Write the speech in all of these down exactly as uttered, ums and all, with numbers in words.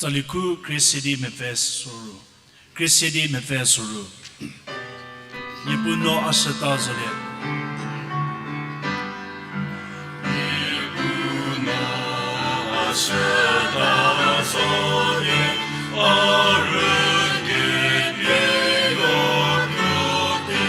Tsali khu Khrista di mepfü soru. Khrista di mepfü soru. Niepuu no a shüta zolie. Niepuu no a shüta zolie, a rüke pie yo krote.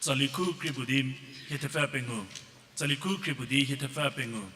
Tsali khu krie puo di hie thepfü pengou. Tsali khu krie puo di hie thepfü pengou.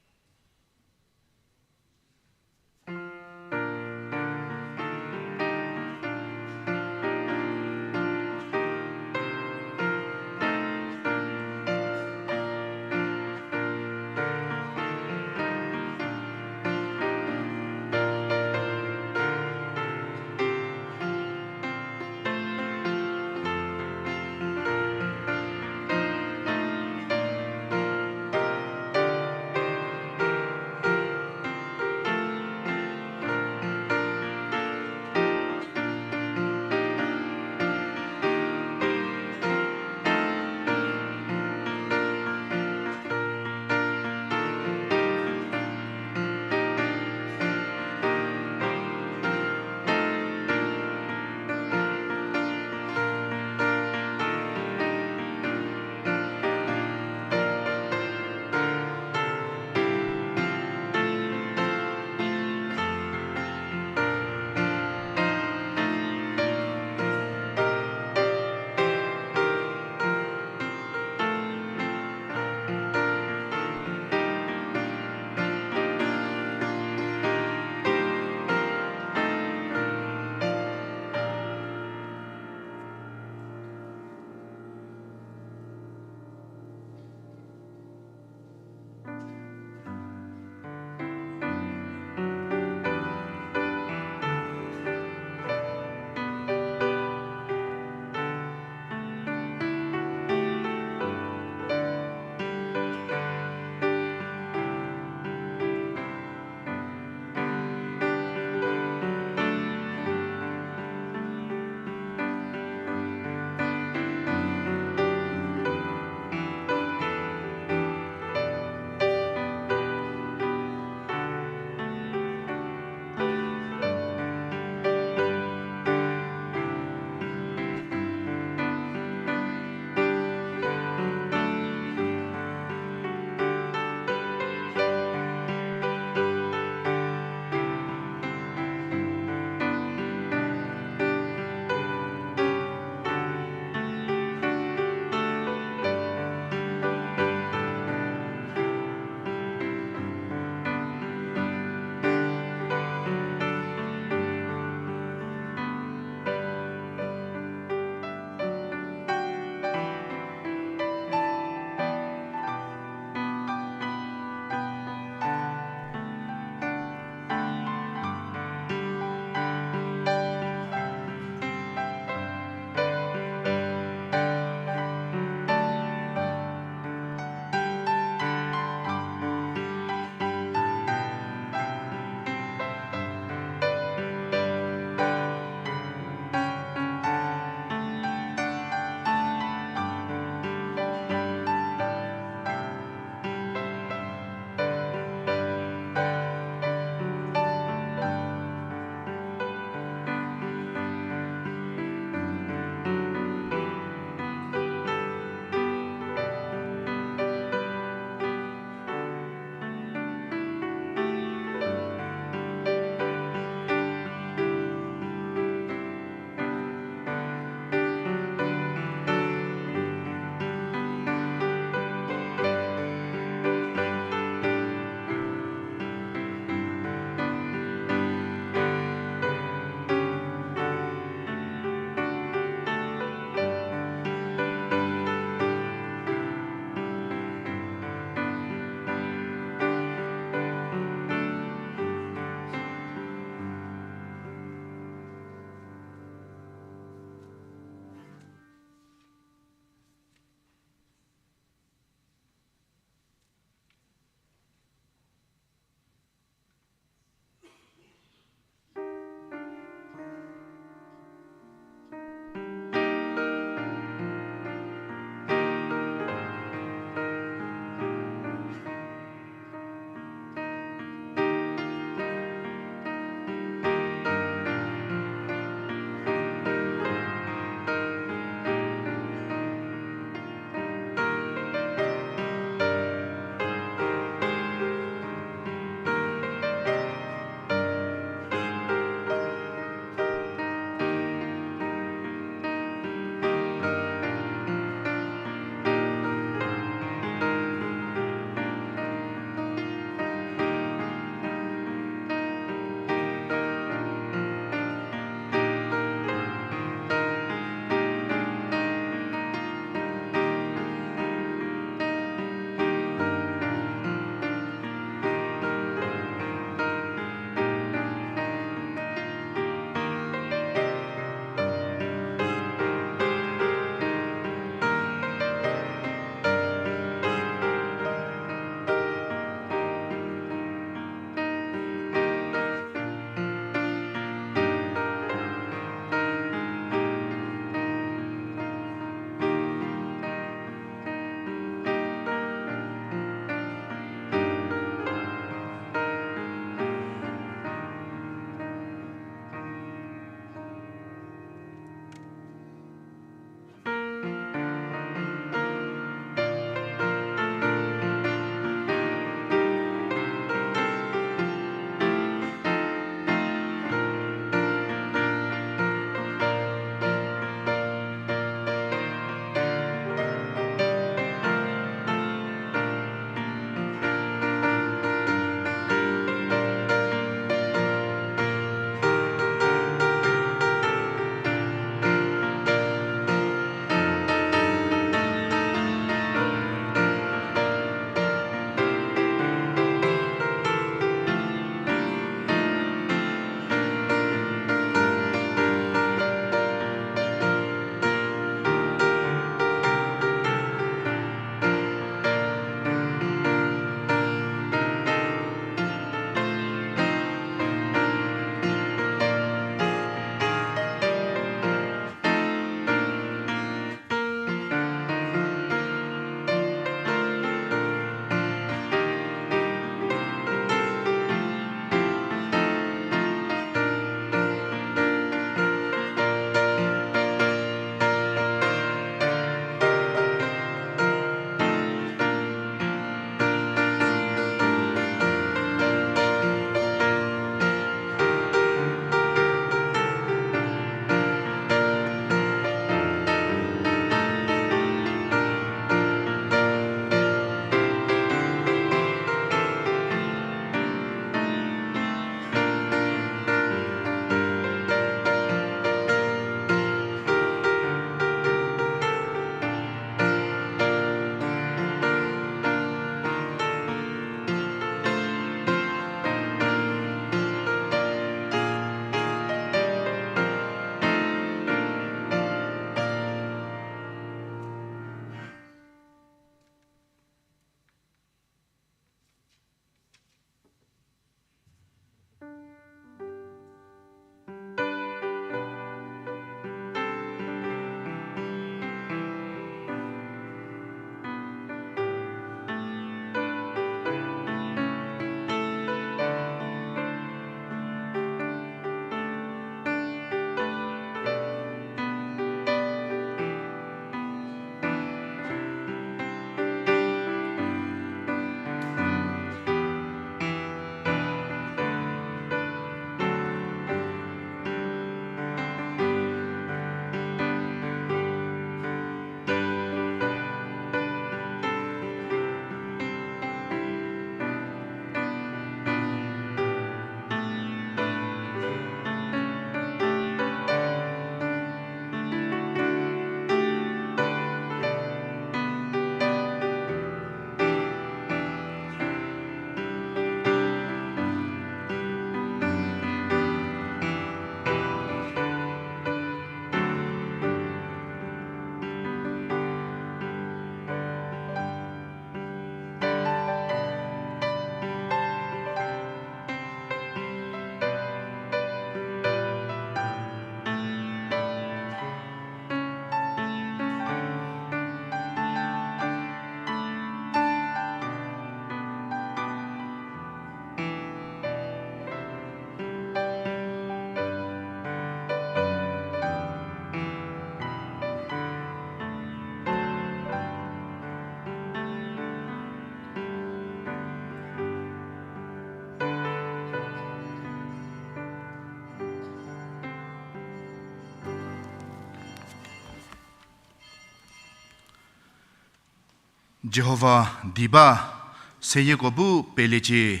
Jihova di ba, seyieko bu peliecie,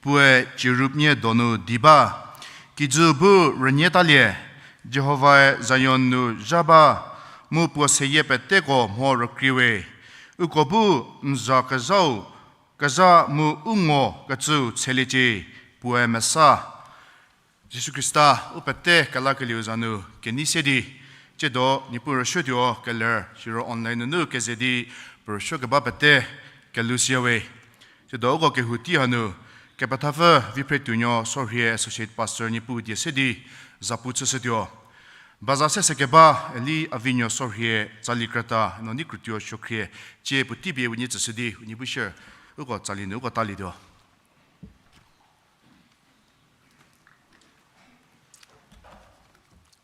puoe cherubmia donu di ba, kijü bu rünyie talie, Jihovae Zion nu zha ba, mu puo seyie peteko mho rükrie we, uko bu n za kezhau, kezha mu u ngo kecüu tsheliecie, puoe mesa. Jisu Khrista u pete kelakelieu za nu kenei se di, tsiedo Niepuu rüsuotuo keler, siro online nunu keze di puo rüsuo keba pete kelhou siya we. Tsiedo uko kehou tei hanu, kepethapfü Viphretuonuo Sorhie Associate Pastor Niepuu die se di zapu chüshütuo. Baza se sekeba Eli Avinuo Sorhie tsali krüta, no nei krütuo suokhrie, tsie puotei pie unie tsüshü di unie bu share, uko tsali nu uko talietuo.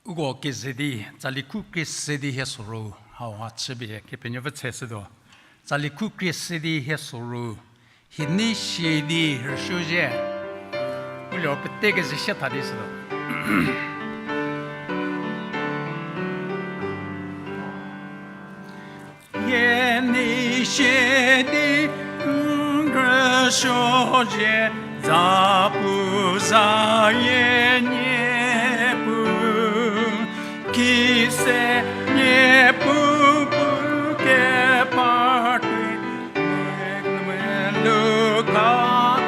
Uko keze di, tsali khu krie se di hie soru, hau ha chüpie Kepenuopfü tsheshütuo. Tsali khu krie se di hie soru, hie nei sie di rüsuo zhie. Uliro pete keze sie tha di shütuo. Hie nei sie di n rüsuo zhie, zapu zayie Niepuu, kise Niepuu pu kepar tuoi, melu ka n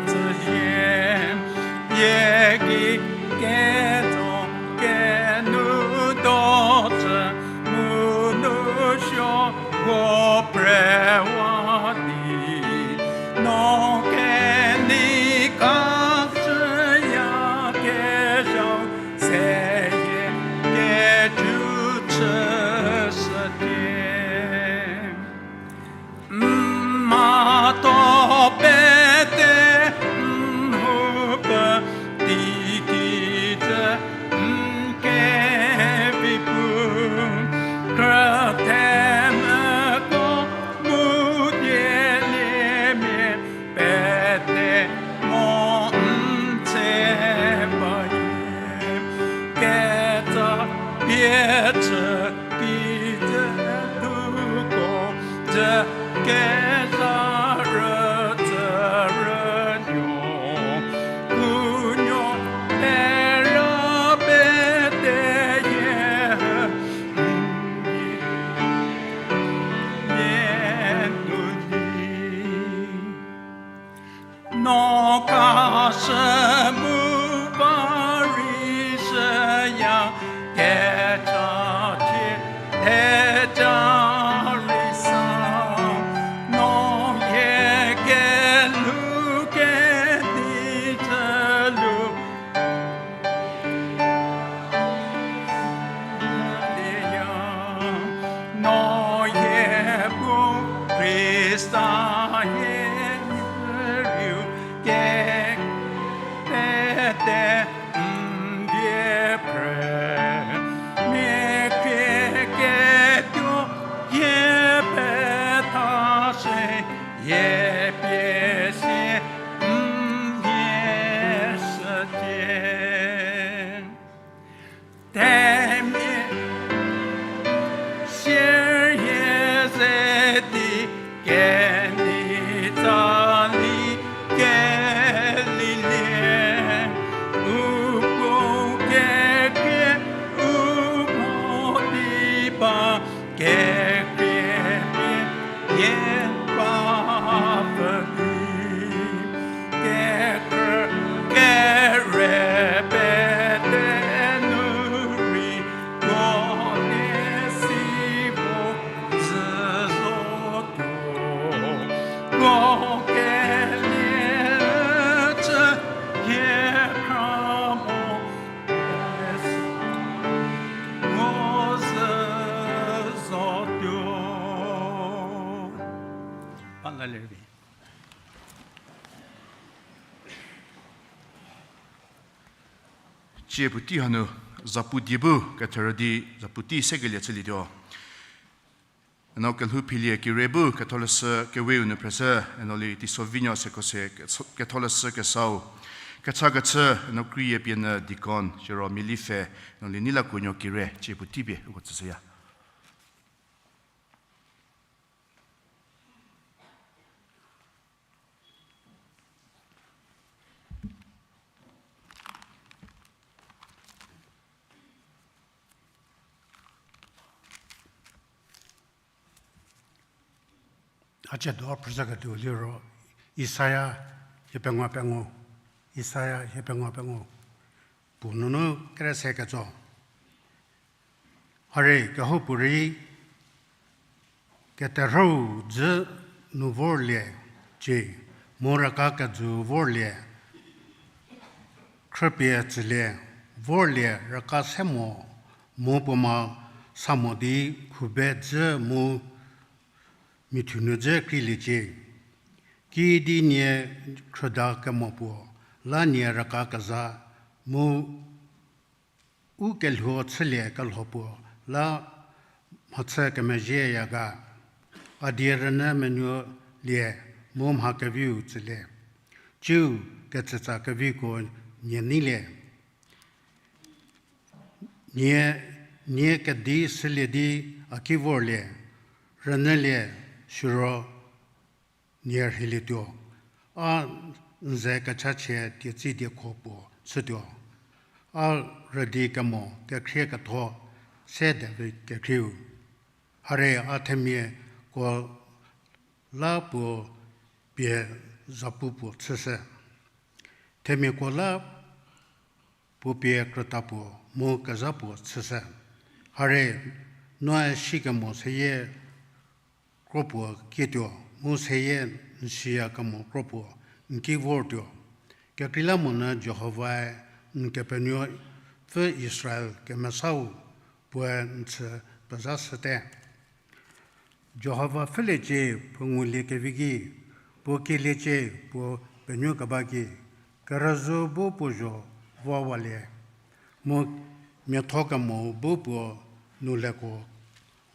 tsüzie, hie ki ketso kenu do tsü, mu nu suo ko prewa di, no kenei ka chüyakezhau, seyie kecü chüshütie. N mhatho pete n houpfü tei kijü n kevi pu, khrüthe meko mu dieliemia pete mo n tse bayie. Ketsa pie chü kijü thuko jü, kezha rütsü rünuo, punuo pera peteyie, n gei nie nu di. No kashü mu ba rei shüya, kecha thie theja rei sa, no hie kelhou kedi jü lu no hie bu Khrista hie riu ke pete n die phre, mia khrie ketuo hie petha shie, hie pie sie n hie shücie. Themia sier hie ze di kenei tsali kelilie, u puo kekhrie u mo di ba, kekhrie pie hie ba pfü di, kekhrü kere pete nu rei ko nie si bu zü zotuo, ko kelie chü hie khra mo, mo zü zotuo. Tsie puotei hanu zapu die bu ketherü di zapu tei sekelie chülietuo. Eno kelhou philie kire bu ketholeshü keweu nu phreshü, eno li Teisovinuo Sekhose ketholeshü kesau, kecha kechü eno kriepie nyü deacon siro mialipfü, eno li Neilakuonuo kire tsie puotei pie uko tsüshüya. A ciedo phrüshüketuo liro, Isaia hiepengou pengou, Isaia hiepengou pengou, puo nunu kere se ketso. Hare kehoupuorei, keterhüu dzü nu vorlie cie, mu raka kejü vorlie, khrüpie tsülie, vorlie raka se mo, mu puoma sa mo di khube dzü mu mithu nu dzü kreiliecie. Kiüdi nie khrüda kemo puo, la nie raka kezha, mu u kelhuo chülie kelho puo la mhachü kemezhieya ga. A die rünyü menuolie mu mha keviu tsülie, ciu ketsütsa keviko nie neilie. Nie, nie kedi sülie di a ki vorlie, rünyülie, siro nie rheilietuo. A n ze kechachie dietsi diekho puo chütuo. A rüdi kemo kekhrie ketho se David kekhrieu. Hare a themiako la puo pie zapu puo chüshü. Themiako la puo pie krüta puo mu kezha puo chüshü. Hare, noe sikemo seyie kro puo kietuo, mu seyie n siyakemo kro puo n ki vortuo. Kekreilamonyü Jihovae n Kepenuopfü Israel kemesau puoe n chü pezha shüte. Jihova pfhüliecie puo nguliekevi ki, puo kieliecie puo penuokeba ki, kerüzhü bu puo zho vawalie, mu miatho kemo bu puo nuleko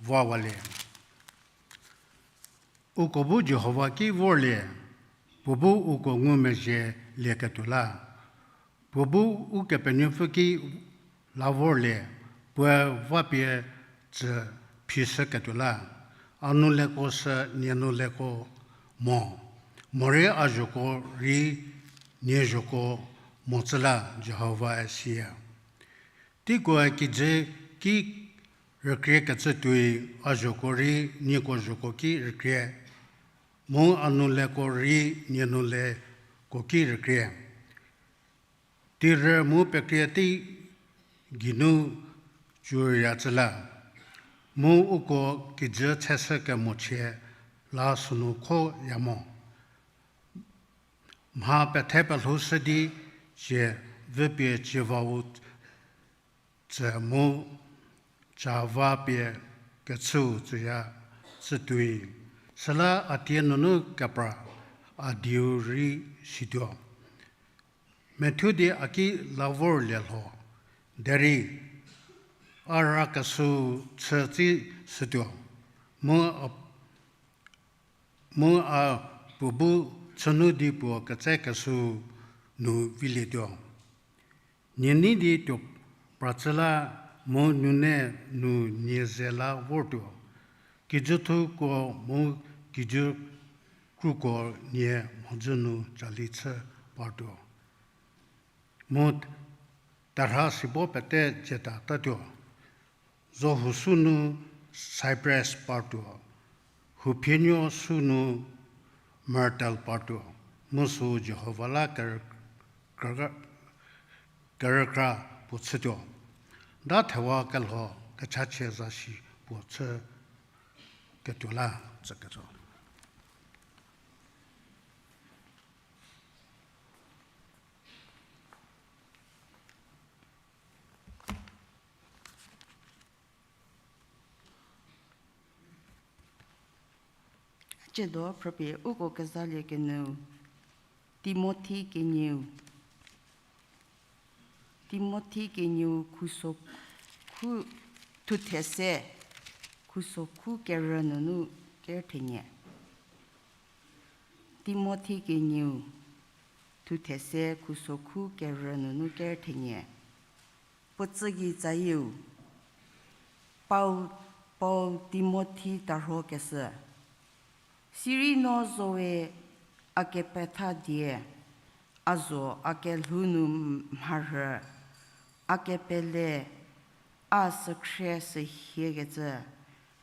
vawalie. Uko bu Jihova ki vorlie, puo bu uko ngumezhie lieketuo la. Puo bu Ukepenuopfü ki la vorlie, puoe vapie tsü phishüketuo la. A nuleko sü nie nuleko mo, morei a zhoko rei nie zhoko mo tsü la, Jihovae siya. Teikoe kijü ki rükriekecü tuoi a zhoko rei nieko zhoko ki rükrie, mu a nuleko rei nie nuleko ki rükrie. Teirü mu pekrie tei geinu cüya tsü la, mu uko kijü cheshü kemochie la sünu khoya mo. Mha pethe pelhoushü di cie vüpie cievau tsü mu ca va pie kechüu tsüya tsü tuoi. Süla a tie nunu kepra a dieu rei situo. Methuo di a ki la vorlie lho, derei a rakeshüu chü tsi shütuo, mu a, mu a puo bu chünu di puo ketsekeshüu nu vilietuo. Nie nei di tuo pra tsü la mu nune nu nie ze la vortuo. Kijüthuko mu kijü kruko nie mhodzü nu cali chü partuo. Mu terha sibo pete jeta tatuo. Zohu sü nu cypress partuo, huphienuo sü nu myrtle partuo, mu süu Jihova la ker-, kerükra, kerükra puo chütuo. Da thewa kelho kechachie zasi puo chü ketuo la, tsükecü. Ciedo phrüpie uko kezalie kenyü, Timothi kenieu. Timothi kenieu khuso khu, thuthe se, khuso khu kerü nunu kerü thenie. Timothi kenieu, thuthe se khuso khu kerü nunu kerü thenie. Puo tsü gei tsayieu, Paul, Paul Timothi tarhokeshü. Sirei no zowe a kepetha die, a zo a kelhou nu mharhü, a kepele, a sükhrie sühiekecü,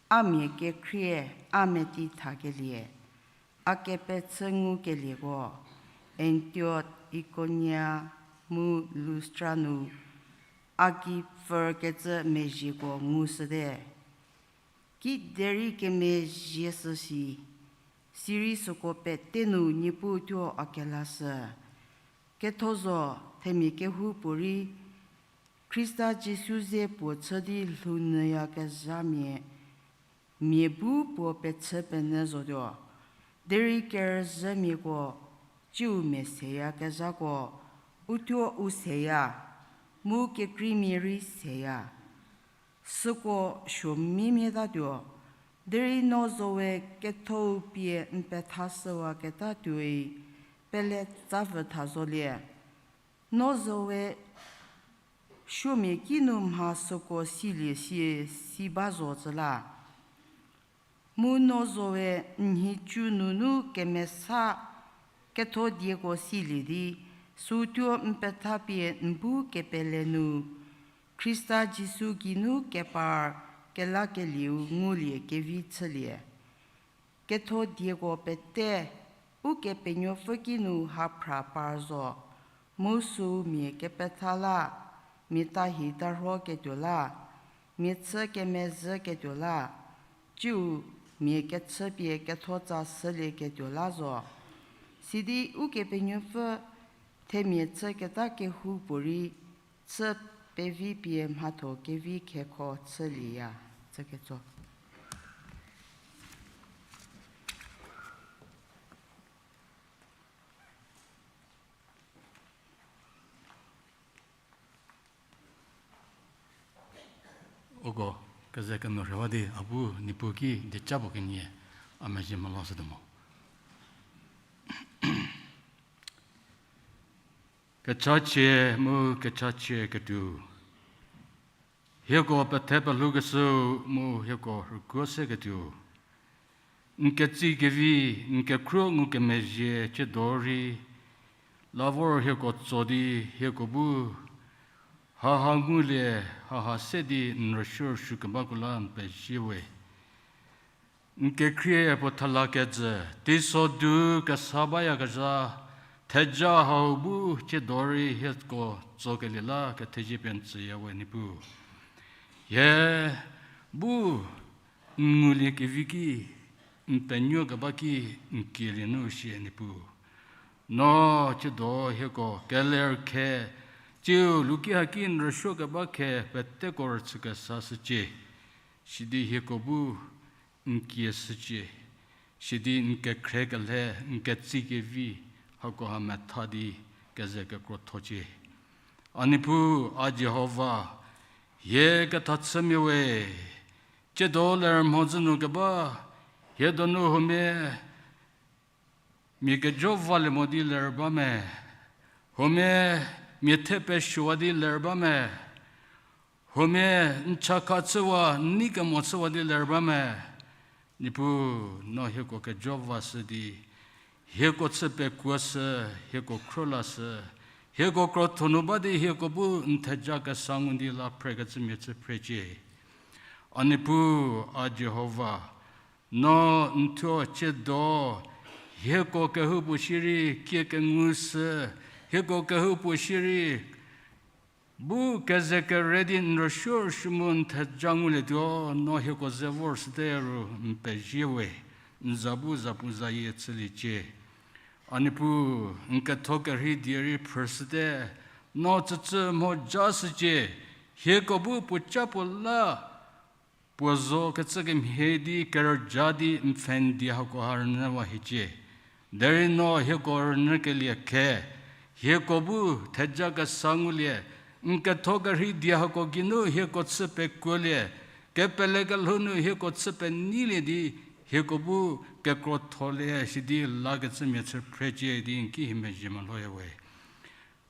a mia kekhrie, a meti thakelie, a kepechü ngukelieko, Antiok, Ikonia, mu Lustra nu a gei pfürkecü mezhieko ngushüte. Kiderei kemezhie shü si, sirei süko pete nu Niepuu thuo a kelashü. Ketho zo, themia kehoupuorei Khrista Jisu ze puo chü di lhounyüyakezhamia, mia bu puo pechü penyü zotuo. Derei kerüzhümiako, ciu mia seyakezhako, uthuo u seya, mu kekreimia rei seya. Süko suo mimiatatuo, derei no zowe kethou pie n pethashüwaketatuoi pele tsavü tha zolie. No zowe suomia kinu mha süko silie sie si ba zo tsü la. Mu no zowe n nhicu nunu kemesa ketho dieko silie di, sütuo n pethapie n bu kepele nu, Khrista Jisu geinu kepar kelakelieu ngulie kevi chülie. Ketho dieko pete, Ukepenuopfü kinu ha phra par zo, mu süu mia kepetha la, mia tahi tarhoketuo la, mia chü kemezhüketuo la, ciu mia kechüpie kethotsa shülieketuo la zo. Sidi Ukepenuopfü themia chüketa kehoupuorei chü pevi pie mhatho kevi khekho chülieya. Tsüketso. Uko keze kenu rhewa di a bu Niepuu ki dieca puo kenie a mezhie melo shütuo mo. Kechachie mu kechachie ketuo. Hieko pethe pelhoukeshüu mu hieko rükuo seketuo. N ketsie kevi, n kekhruo ngukemezhie tsiedo rei, la vor hieko tso di hieko bu haha ngulie, haha se di n rüsuo rüsuo kebako la n pezie we. N kekhrie puo thela kejü, teiso du kesa bayakezha, theja hau bu tsiedo rei hieko tsokelie la kethezie pie n tsüya we Niepuu. Hie bu n ngulie kevi ki, n penuo keba ki n kielie nu shie Niepuu. No tsiedo hieko keler khe, tsiu luki haki n rüsuo keba khe peteko rüchükesa shücie. Sidi hieko bu n kie shücie, sidi n kekhrie kelhe, n ketsie kevi, hakoha metha di keze kekrothocie. A Niepuu, a Jihova, hie kethachümia we, tsiedo ler mhodzü nu keba, hie donu huomia mia kejo valie mo di ler ba me, huomia mia the pesuowa di ler ba me, huomia n chakha chüwa, n nei kemo chüwa di ler ba me. Niepuu, no hieko kejo vashü di, hieko chü pekuoshü, hieko khro lashü, hieko krotho nu ba di hieko bu n theja kesa ngu di la phrekecümia chü phrecie. A Niepuu, a Jihova, no n thuo tsiedo, hieko kehoupuo shierei kie kengushü, hieko kehoupuo shierei bu keze kere di n rüsuo rüsuo mu n theja ngulietuo, no hieko ze vor shüte ru n pezie we, n za bu zapuzayie chüliecie. A Niepuu, n ketho kerhei die rei phrüshüte, no tsütsü mho ja shücie, hieko bu puoca puo la puo zo kecü kemhie di kerüja di n pfhe n die hakoha rünyüwa hiecie. Derei no hieko rünyükelie khe, hieko bu theja kesa ngulie, n ketho kerhei die hako geinu hieko chü pekuolie, kepele kelhou nu hieko chü peneilie di, hieko bu kekrotholie shidi lakecümia chü phrecie di n ki hie mezhie melhoya we.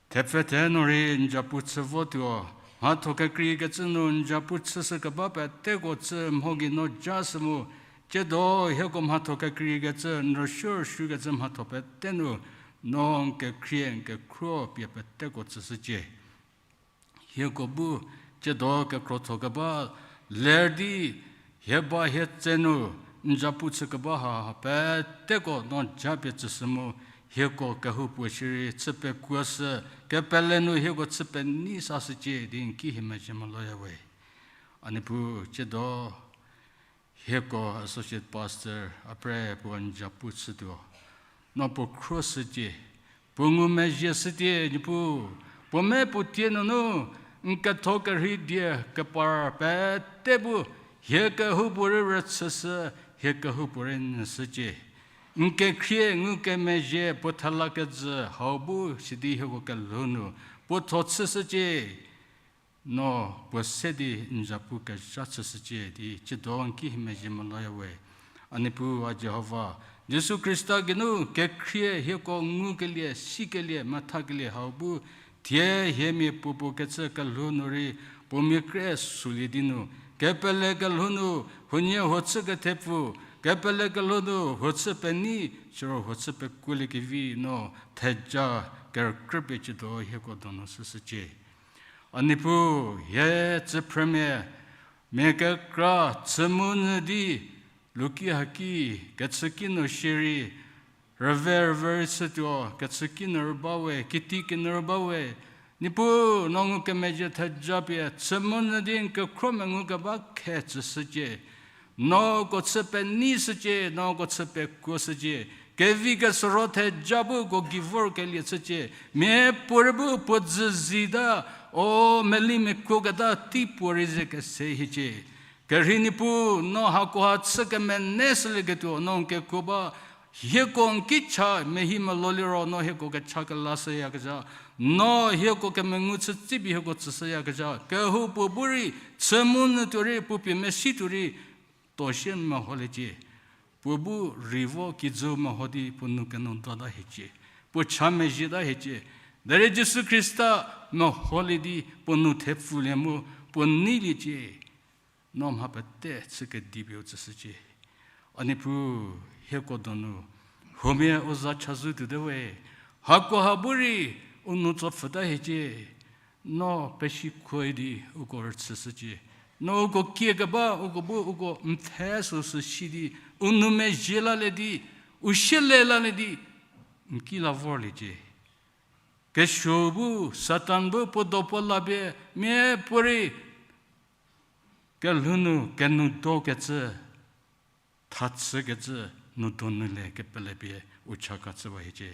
Thepfhe the nu rei n zapu chü votuo, mhatho kekreikecü nu n zapu chüshü keba peteko chü mho gei no ja shü mu, tsiedo hieko mhatho kekreikecü n rüsuo rüsuokecü mhatho pete nu, no n kekhrie n kekhruo pie peteko tsüshücie. Hieko bu tsiedo kekrotho keba ler di, hie ba hie tse nu, n zapu chükeba ha peteko no japie tsüshü mu, hieko kehoupuo shierei chü pekuoshü, kepele nu hieko chü penei sashücie di n ki hie mezhie meloya we. A Niepuu, tsiedo hieko associate pastor a pre puo n zapu chütuo. No puo khroshücie, puo ngumezhie shütie Niepuu, puo me puo tie nunu n ketho kerhei die kepar pete bu hie kehoupuorei rüchüshü, hie kehoupuorei nyüshücie. N kekhrie ngukemezhie puo thela kejü hau bu sidi hieko kelhou nu puo tho chüshücie. No puo se di n zapu kezha chüshücie di tsiedo n ki hie mezhie meloya we. A Niepuu, a Jihova, Jisu Khrista geinu kekhrie hieko ngukelie, sikelie, methakelie hau bu thie hie mia puopuo kecü kelhou nu rei puo mia kre sulie di nu, kepele kelhou nu huonie huo chü kethepfu, kepele kelhou nu huo chü penei, siro huo chü pekuoliekevi no theja kerükrüpie tsiedo hieko donu shüshücie. A Niepuu, hie tsüphrümia, mia kekra chü mu nyü di luki haki kechüki nu shierei rüve rüve rei chütuo, kechüki nu rü ba we, kiti ki nu rü ba we. Niepuu, no ngukemezhie theja pie chü mu nyü di n kekhro mengu keba khe tsüshücie. No uko chü penei shücie, no uko chü pekuo shücie. Kevi kesüro theja bu uko gei vorkelie chücie. Miapuorei bu puo dzü zita, o, meli mekuo keta tei puorei ze kese hiecie. Kerhei Niepuu, no hakoha chü kemene shülieketuo no n kekuo ba, hieko n ki cha mehi meloliro no hieko kecha kelashüyakezha, no hieko kemengu chü tsipie hieko tsüshüyakezha, kehoupuo bu rei chü mu nyü tuo rei, puo pie mesi tuo rei, tuo sie n meholiecie. Puo bu rei vo kijü meho di puo nou kenou dota hiecie. Puo cha mezhieta hiecie. Derei Jisu Khrista meholie di puo nou thepfulie mu puo neiliecie. No mha pete chü kedipie u tsüshücie. A Niepuu, hieko donu huomia u za chazou tuote we. Hakoha bu rei u nou tsopfüta hiecie. No pesikhoe di uko rüchüshücie. No uko kiekeba uko bu uko n pfhe süsü si di, u nou mezhie lalie di, u siele lalie di, n ki la vorliecie. Kesuo bu, Satan bu puo do puo la pie, miapuorei kelhou nu kenou dokecü, thachükecü, nou donu le kepele pie u cha ka chüwa hiecie.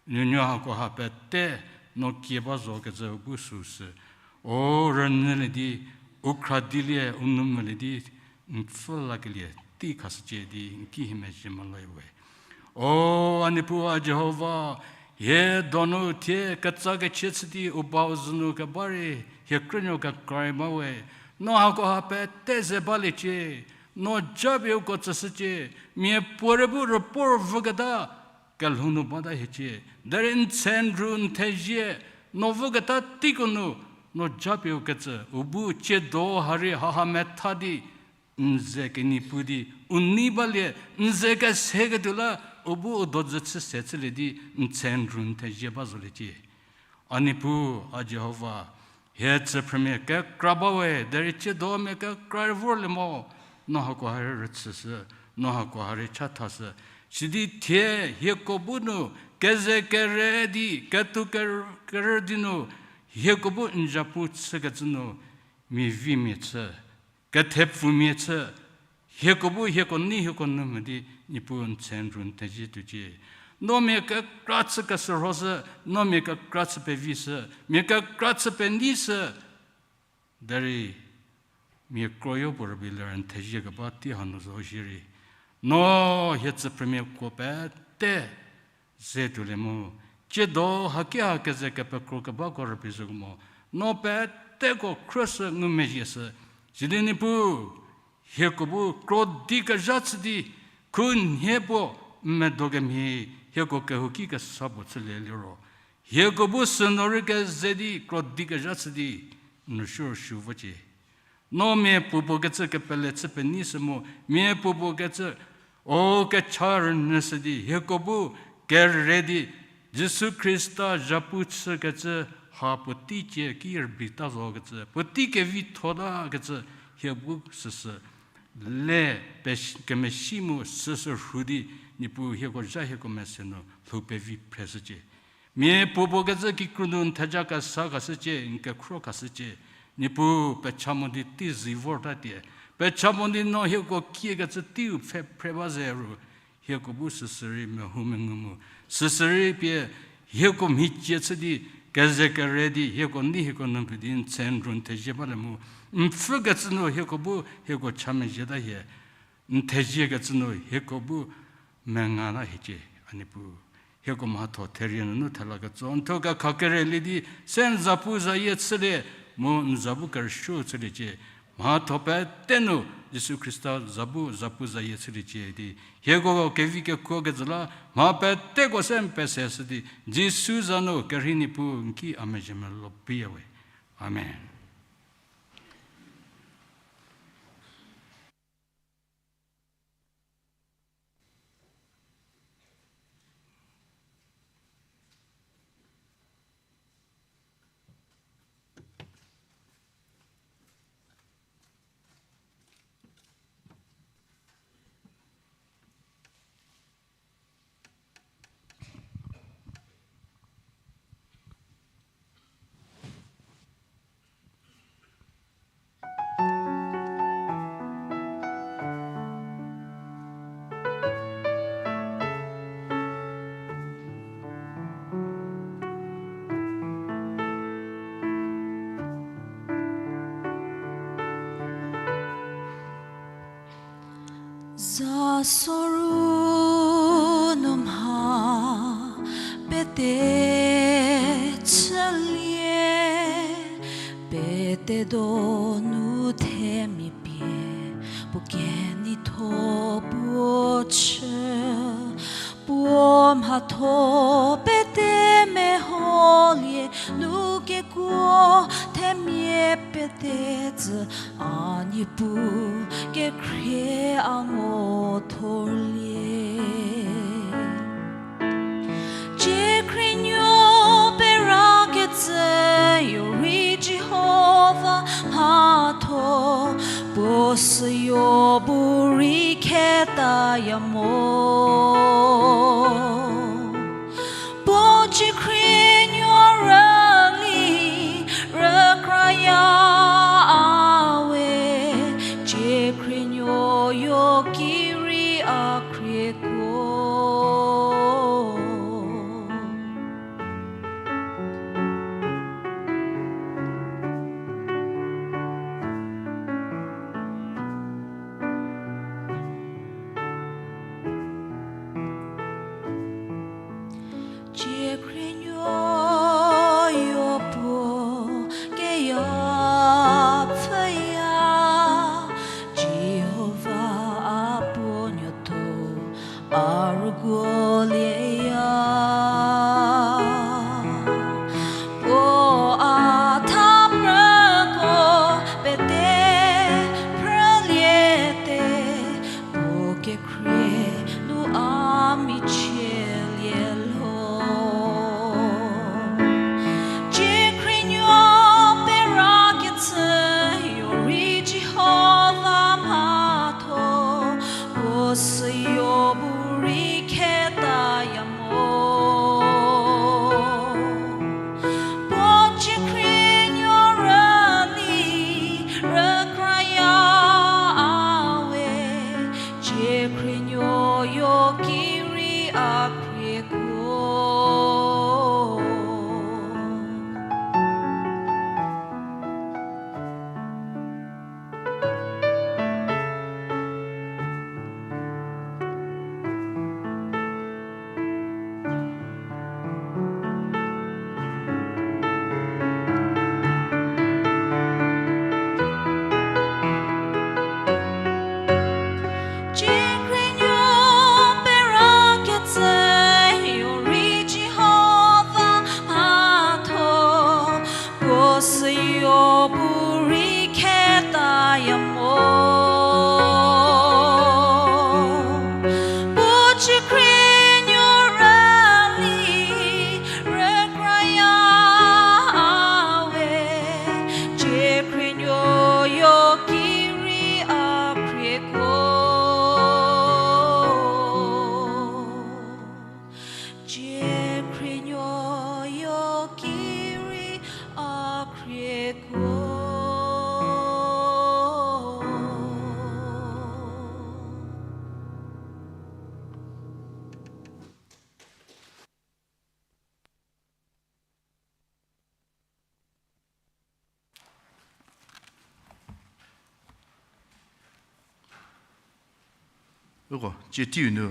Nuonuo hakoha pete no kie ba zokecü u bu süsü, o, rünyülie di, u khra dilie, u nou mülie di, n pfhü lakelie tei khashücie di n ki hie mezhie meloya we. O, a Niepuu a Jihova, hie donu thie ketsa kechie chü di u bau zünu keba rei hie krünuo kekra rei ba we. No hakoha pete ze baliecie. No japie uko tsüshücie. Miapuorei bu rüpuo rüvüketa kelhou nu bata hiecie. Derei n tse n ru n thezie, no vüketa teiko nu, no japie u ketsü u bu tsiedo ha rei haha metha di, n ze kenei pu di, u nei balie, n ze keseketuo la, u bu u dojü chü se chülie di, n tse n ru n thezie ba zoliecie. A Niepuu, a Jihova, hie tsüphrümia kekra ba we, derei tsiedo mia kekra rei vorlie mo, no hakoha rei rüchüshü, no hakoha rei chathashü. Sidi thie hieko bu nu keze kere di, ketou ker-, kerü di nu, hieko bu n zapu chükecü nu, mia vimia chü, kethepfumia chü, hieko bu hieko nei hieko nu mo di, Niepuu n tse n ru n thezie tuocie. No mia kekra chü keshürhoshü, no mia kekra chü pevishü, mia kekra chü peneishü, derei mia kroyo puo rübei ler n thezie keba tei hanu zo shierei, no hie tsüphrümiako pete ze tuolie mu, tsiedo haki ha keze kepekro kebako rübei zhüko mo, no peteko khrüshü ngumezhieshü. Sidi Niepuu, hieko bu krodi kezha chü di, khunhie puo n medo kemhie, hieko kehouki kesa puo chülie liro, hieko bu sünu rei keze di krodi kezha chü di, n rüsuo rüsuo vocie. No mia puopuo kecü kepele chü peneishü mu, mia puopuo kecü, o, kecha rünyüshü di, hieko bu kere di, Jisu Khrista zhapu chükecü ha puotei cie ki rübeita zokecü, puotei kevithotakecü, hie bu süsü le pe-, kemesi mu süsü rhu di, Niepuu hieko zha hieko mese nu lhou pevi phreshücie. Mia puopuo kecü kikru nu n theja kesa khashücie, n kekhro khashücie. Niepuu pecha mo di tei zi vortatie. Pecha mo di no hieko kiekecü teiu pfhe phre ba ze ru, hieko bu süsürei mehou mengu mu. Süsürei pie hieko mhicie chü di, keze kere di, hieko nei hieko nu pie di n tse n ru n thezie balie mu. N pfhükecü nu hieko bu hieko cha mezhieta hie. N theziekecü nu hieko bu mengata hiecie, a Niepuu. Hieko mhatho therie nunu thela ketso n thuo kekha kerelie di, se n zapu zayie chülie, mu n za bu kerüsuo chüliecie. Mhatho pete nu Jisu Khrista za bu zapu zayie chüliecie di, hieko kevi kekuo kejü la mha peteko se n pese shü di, Jisu za nu kerhei Niepuu n ki a mezhie melou piya we. Amen. Za soru nu mha pete chülie, pete donu themia pie puo kenei tho puo chü, puo mhatho pete meholie nu kekuo themia pete tsü a Niepuu kekhrie a ngo thorlie. Ciekhrinuo perakecü yo rei Jihova mhatho, puo süyo bu rei khetaya mo. Puo ciekhrinuo rüli rükraya a we, ciekhrinuo yo ki rei a Uko, cie teiu nu,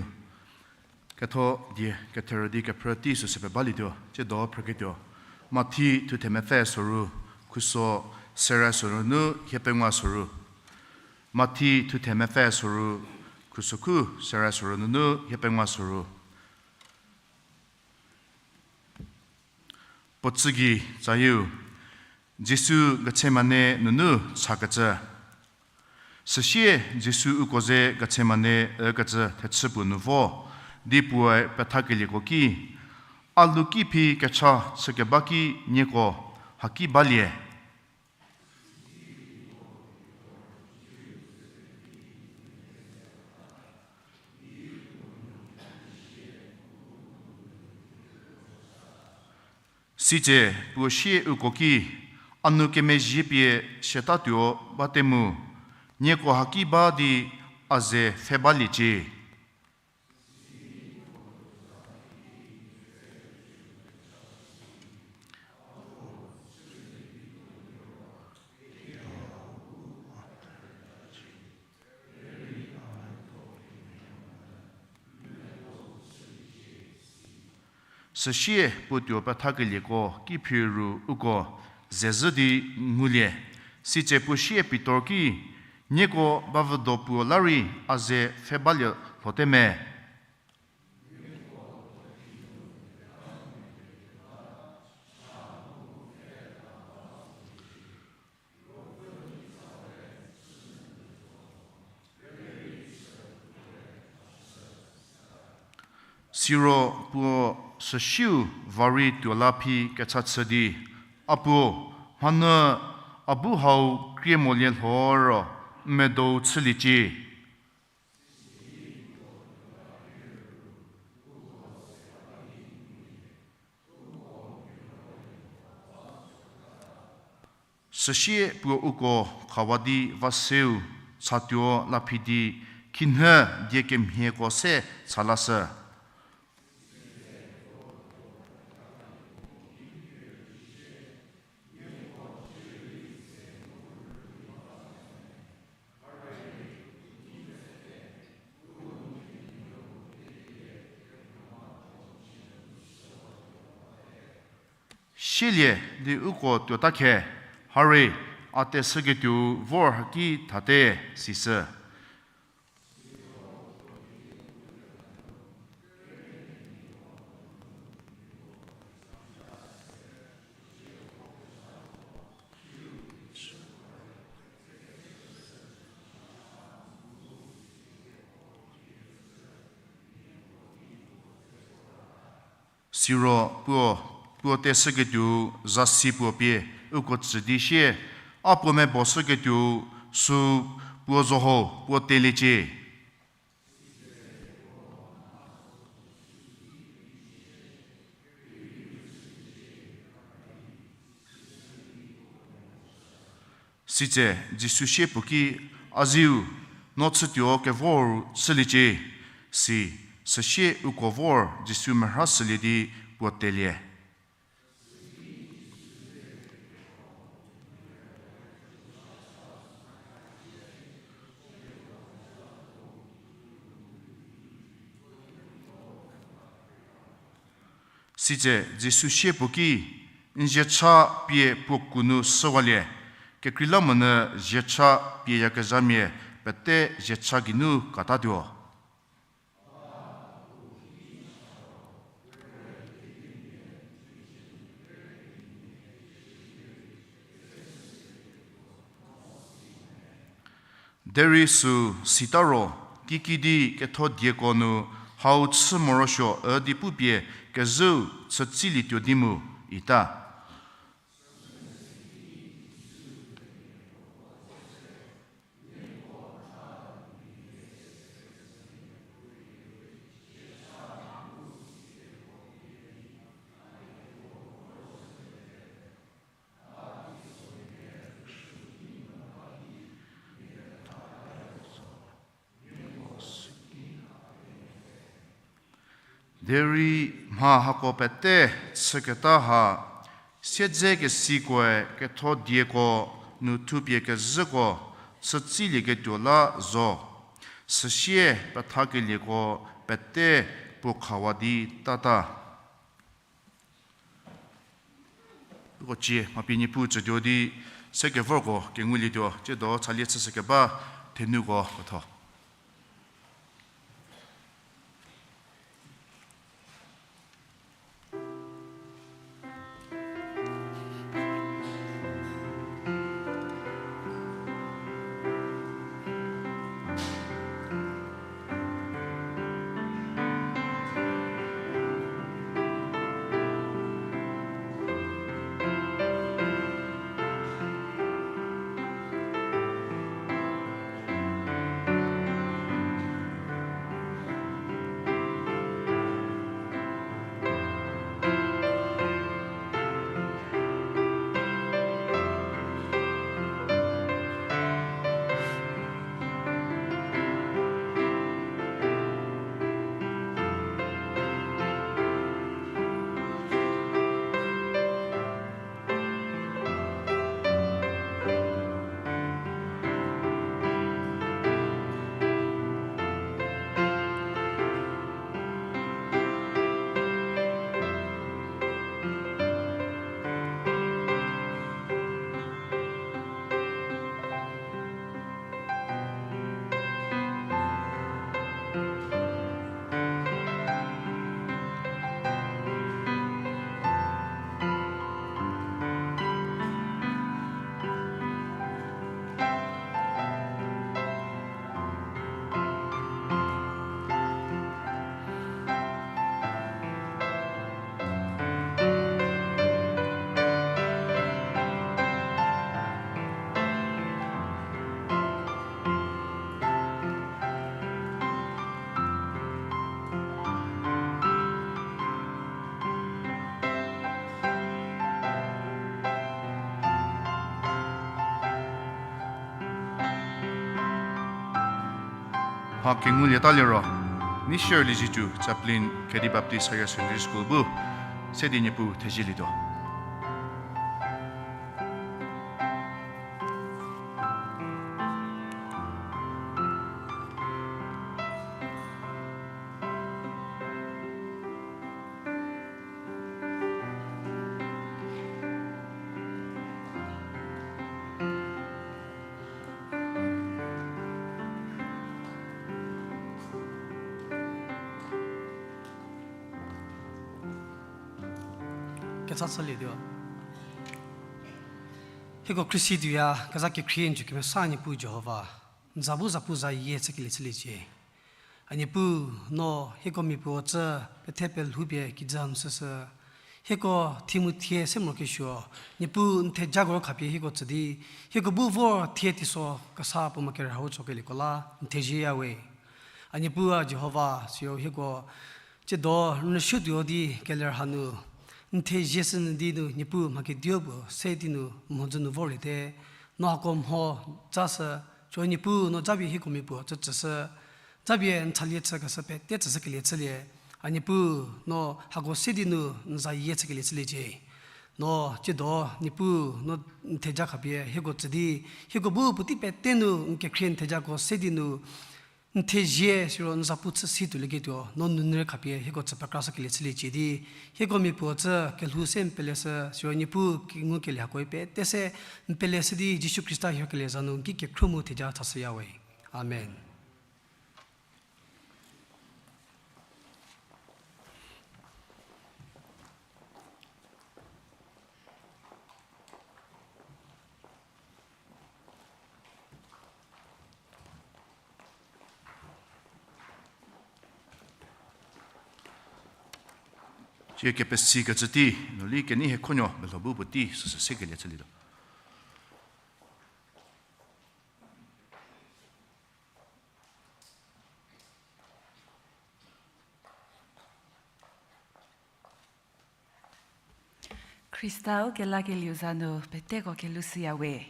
ketho die, ketherü di kephrü tei süsü pie balietuo, cie do phrüketuo. Mathi thuthe mepfü soru, khuso sere soru nu hie pengou soru. Mathi thuthe mepfü soru, khuso khu sere soru nunu hie pengou soru. Puo tsügei tsayieu, Jisu Gethsemane nunu chakecü. Süsie Jisu uko ze Gethsemane ükecü thechü puo nu vo, di puoe pethakelieko ki, A lu ki phi kecha chükeba ki nieko haki balie. Sitse puo sie uko ki, A nu kemezhie pie siatatuo bate mu, nieko haki ba di a ze pfhe baliecie. Süsie puo tuo pethakelieko ki phi ru uko zezhü di ngulie. Sitse puo sie Pitor ki, Nieko bavüdo puo la rei a ze pfhe balie lhote me? Siro puo süsiu va rei tuo la phi kecha chü di, A puo, mhanyü a bu hau krie molie lho ro n medou chüliecie. Süsie puo uko khawa di va seu chatuo la phi di, khinhie die kemhieko se cha lashü. Sielie di uko tuota khe, Hari, a teshüketuou vor haki thate, sishü. Siro puo, puo teshüketuou zasi puo pie uko tsü di sie, A puo meboshüketuou sü puo zo ho puo teliecie. Sitse Jisu sie puo ki, A ziu, no chütuo kevor chüliecie, si, süsie uko vor Jisu merha shülie di puo telie. Sitse Jisu sie puo ki, N ziecha pie puo ku nu shüwalie, kekreilamonyü ziecha pieyakezhamia pete ziecha geinu katatuo. Derei sü sita ro, kikidi ketho dieko nu hau chü morosuo ü di pupie kezhüu chütsilietuo di mu, ita. Derei mha hako pete chüketa ha, siedzekesikoe ketho dieko nu thupie kezhüko chütsilieketuo la zo. Süsie pethakelieko pete puo khawa di tata. Uko cie mha pie Niepuu tsütuo di se kevorko kengulietuo, tsiedo chalie chüshü keba thenuko ketho. Mha kengulieta liro, Nishirliezietsu Chaplain, Khedi Baptist Higher Secondary School bu se di Niepuu thezielietuo. Kecha chülietuo. Hieko khriesi tuoya, keza kekhrie n jü kemesa Niepuu Jihova, n za bu zapuzayie chükelie chüliecie. A Niepuu, no hieko mia puo cü pethe pelhoupie kijü n süsü, hieko thie mu thie se morokesuo, Niepuu n thejako khapie hieko tsü di, hieko bu vor thie teiso kesa puo ma kerhau chokelieko la n thezieyawe. A Niepuu a Jihova, siro hieko tsiedo n rüsuotuo di keler hanu n thezie shünyü di nu Niepuu mha kedipuo se di nu mhodzü nu vorliete, no hako mho tsashü, siro Niepuu no japie hieko mia puo cü tsüshü, japie n chalie chükeshü pete tsüshükelie chülie. A Niepuu, no hako se di nu n zayie chükelie chüliecie. No tsiedo Niepuu no n theja khapie hieko tsü di, hieko bu puotei pete nu n kekhrie n thejako se di nu n thezie siro n zapu chü si tuolieketuo, no nunu rei khapie hieko tsü pekrashükelie chüliecie di, hieko mia puo cü kelhou se n peleshü, siro Niepuu kengukelie hako pete se n peleshü di Jisu Khrista hiekelie za nu n ki kekhruohi mu theja chashüyawe. Amen. Tsie kepesikecü tei, noli kenei hie khonuo melho bu puotei süsü sekelie chülietuo. Khrista ukelakelieu za nu peteko kelhou shüyawe.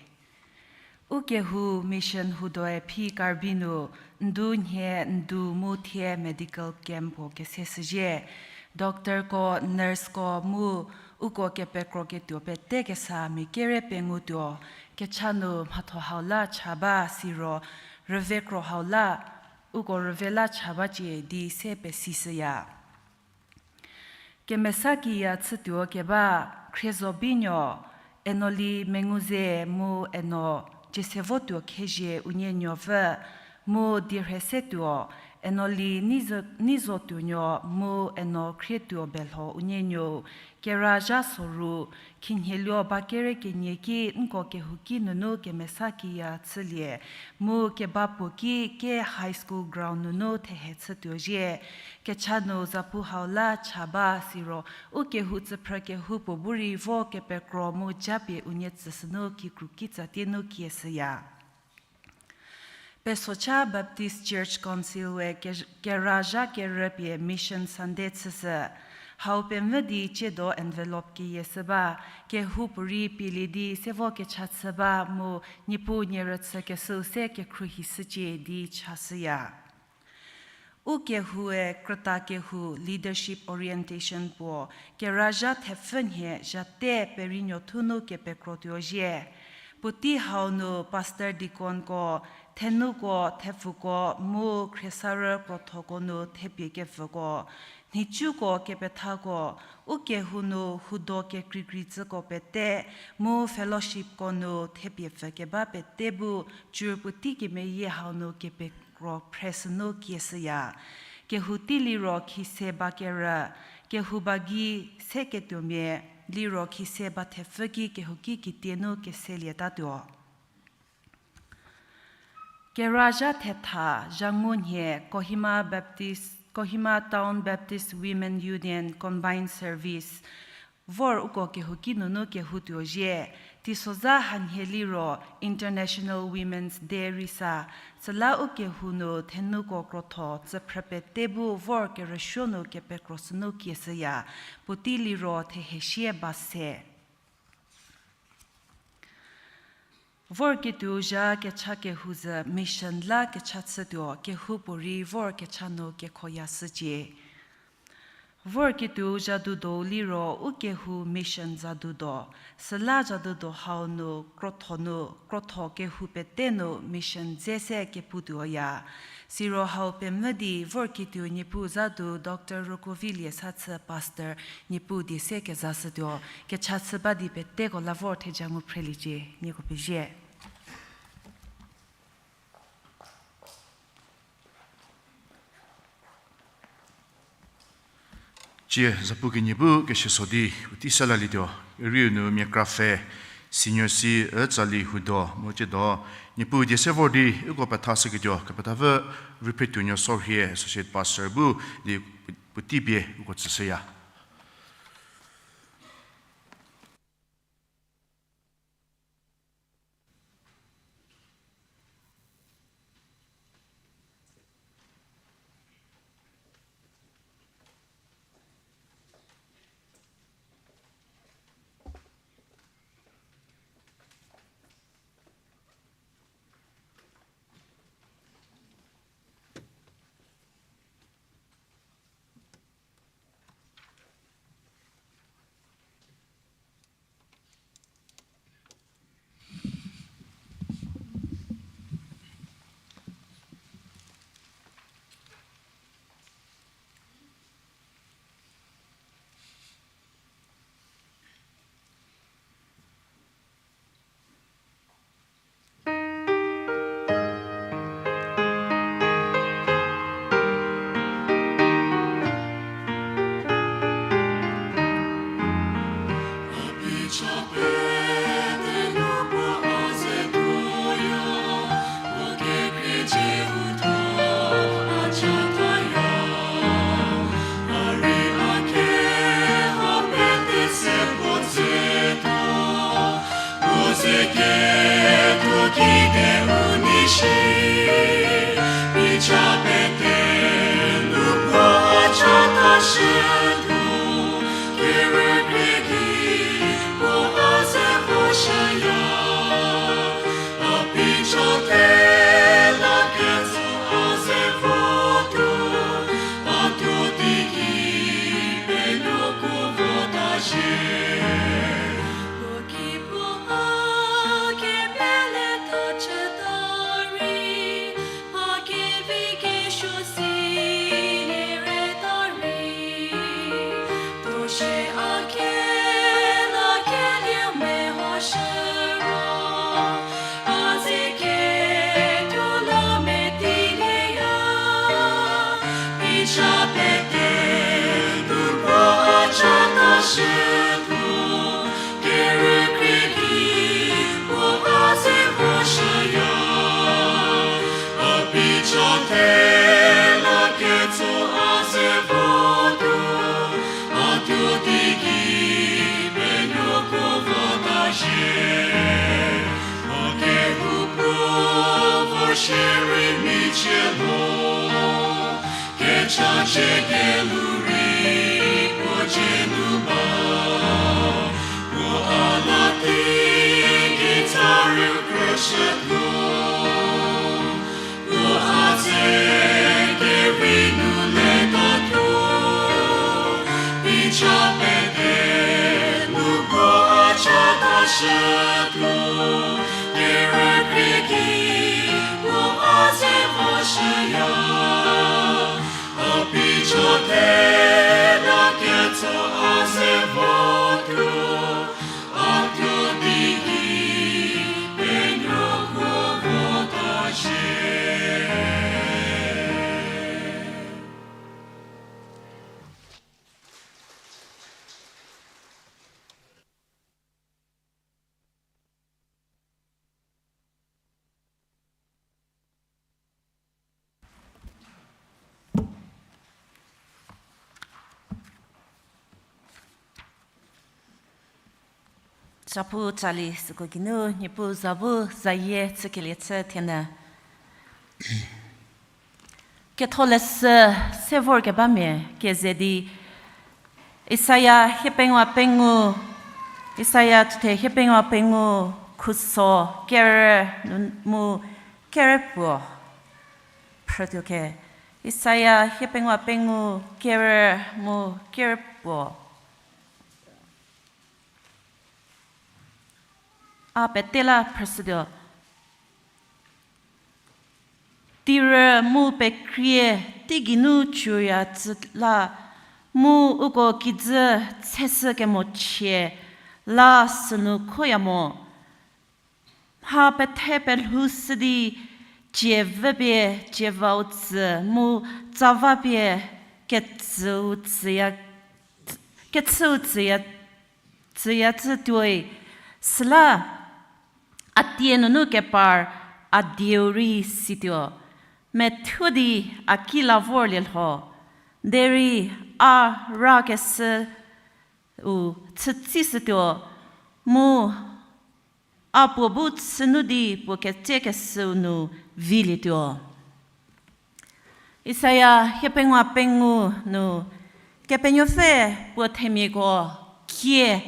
Ukehou mission hudoe phi Karbi nu ndu nhie ndu mu thie medical camp puo kese shüzhie. Doctorko, nurseko mu uko kepekroketuo pete kesa mia kere pengutuo, kecha nu mhatho hau la cha ba siro rüvekro hau la uko rüve la cha bacie di se pesishüya. Kemesa kiya chütuo keba Khriezobeinuo, Enoli Menguze mu Eno Jiesevotuo Khezhie unie nuopfü, mu Dierhesetuo, Enoli Neizo-, Neizotuonuo mu Eno Khrietuo Belho unie nuou, kera zha soru, khinhieluo ba kere kenie ki nko kehouki nunu kemesa kiya chülie, mu keba puo ki ke high school ground nunu thehe chütuo zhie. Kecha nu zapu hau la cha ba siro, u kehou tsüphrü kehoupuo bu rei vo kepekro mu japie unie tsüshünu kikru kitsa tie nu kieshüya. Pesocha Baptist Church Council we ke-, kera zha kerüpie Mission Sunday chüshü. Hau pemvü di ciedo envelope keyieshü ba, kehoupuorei pielie di se vo kecha chü ba mu Niepuu nie rüchükeshüu se kekhruohishücie di chashüya. U kehoue krüta kehou leadership orientation puo, kera zha thepfü nhie zhate perienuothu nu kepekrotuo zhie. Puotei hau nu pastor deaconko, thenuko, thepfuko, mu khriesarü krothoko nu thepie kepfüko, nhicuko kepethako, u kehou nu hudo kekreikrei tsüko pete, mu fellowshipko nu thepie pfü keba pete bu, cü puotei kemeyie hau nu kepekro phreshünu kieshüya. Kehou tei liro khise ba kerü, kehou ba gei se ketuomia, liro khise ba thepfü ki kehouki kitie nu keselietatuo. Kera zha thetha zha ngu nhie Kohima Baptist, Kohima Town Baptist Women Union Combined Service vor uko kehouki nunu kehoutuo zhie. Teisozha hanhie liro International Women's Day rei sa, süla u kehou nu thenuko krotho tsüphrü pete bu vor kerüsuo nu kepekroshünu kieshüya, puotei liro thehesie ba se. Vorketuo zha kecha kehou zhü mission la kecha chütuo kehoupuorei vor kecha nu kekhoyashücie. Vorketuo zadudo liro u kehou mission zadudo, süla zadudo hau nu krotho nu, krotho kehou pete nu mission dze se keputuoya. Siro hau pemvü di vorketuo Niepuu zadu Doctor Rokovilie Sathü pastor Niepuu die se kezashütuo, kecha chü ba di peteko la vor theja ngu phreliecie, nieko pezie. Cie zapu kenie bu keshüso di u tei se lalietuo, erieu nu mia krapfhe, senior si ütsali hudo mu ciedo, Niepuu die se vor di uko pethashüketuo kepethapfü Ruphretuonuo Sorhie associate pastor bu di puotei pie uko tsüshüya. Shie, o kehoupuo vor shierei michie lo, kecha chie kelhou rei puo dzie nu ba, puo a la tei gei tsa rei krüshütuo. Puo a ze kerhei nu letatuo, bicha pete nu puo a cha tashütuo, kerükrie ki puo a ze voshüya, a bicha pete la ketso a ze votuo. Zapu tsali süko geinu Niepuu za bu zayie chükelie chü thienyü. Ketholeshü se vorkebamia keze di Isaia hiepengou pengou, Isaia thuthe hiepengou pengou khuso kerü mu kerü puo. Phrütuo khe, Isaia hiepengou pengou kerü mu kerü puo. A pete la phrüshütuo. Tirü mu pekrie teigeinu chüya tsü la, mu uko kijü tsheshü kemochie la sünu khoya mo. Mha pethe pelhou shü di cie vüpie cie vau tsü mu tsava pie kechüu tsüya, kechüu tsüya, tsüya tsü tuoi, süla a tie nunu kepar a dieu rei situo, methuo di a ki la vorlie lho, derei a rakeshüu chütsishütuo, mu a puo bu chünu di puo ketsekeshüu nu vilietuo. Isaia hiepengou pengou nu, Kepenuopfü puo themiako kie,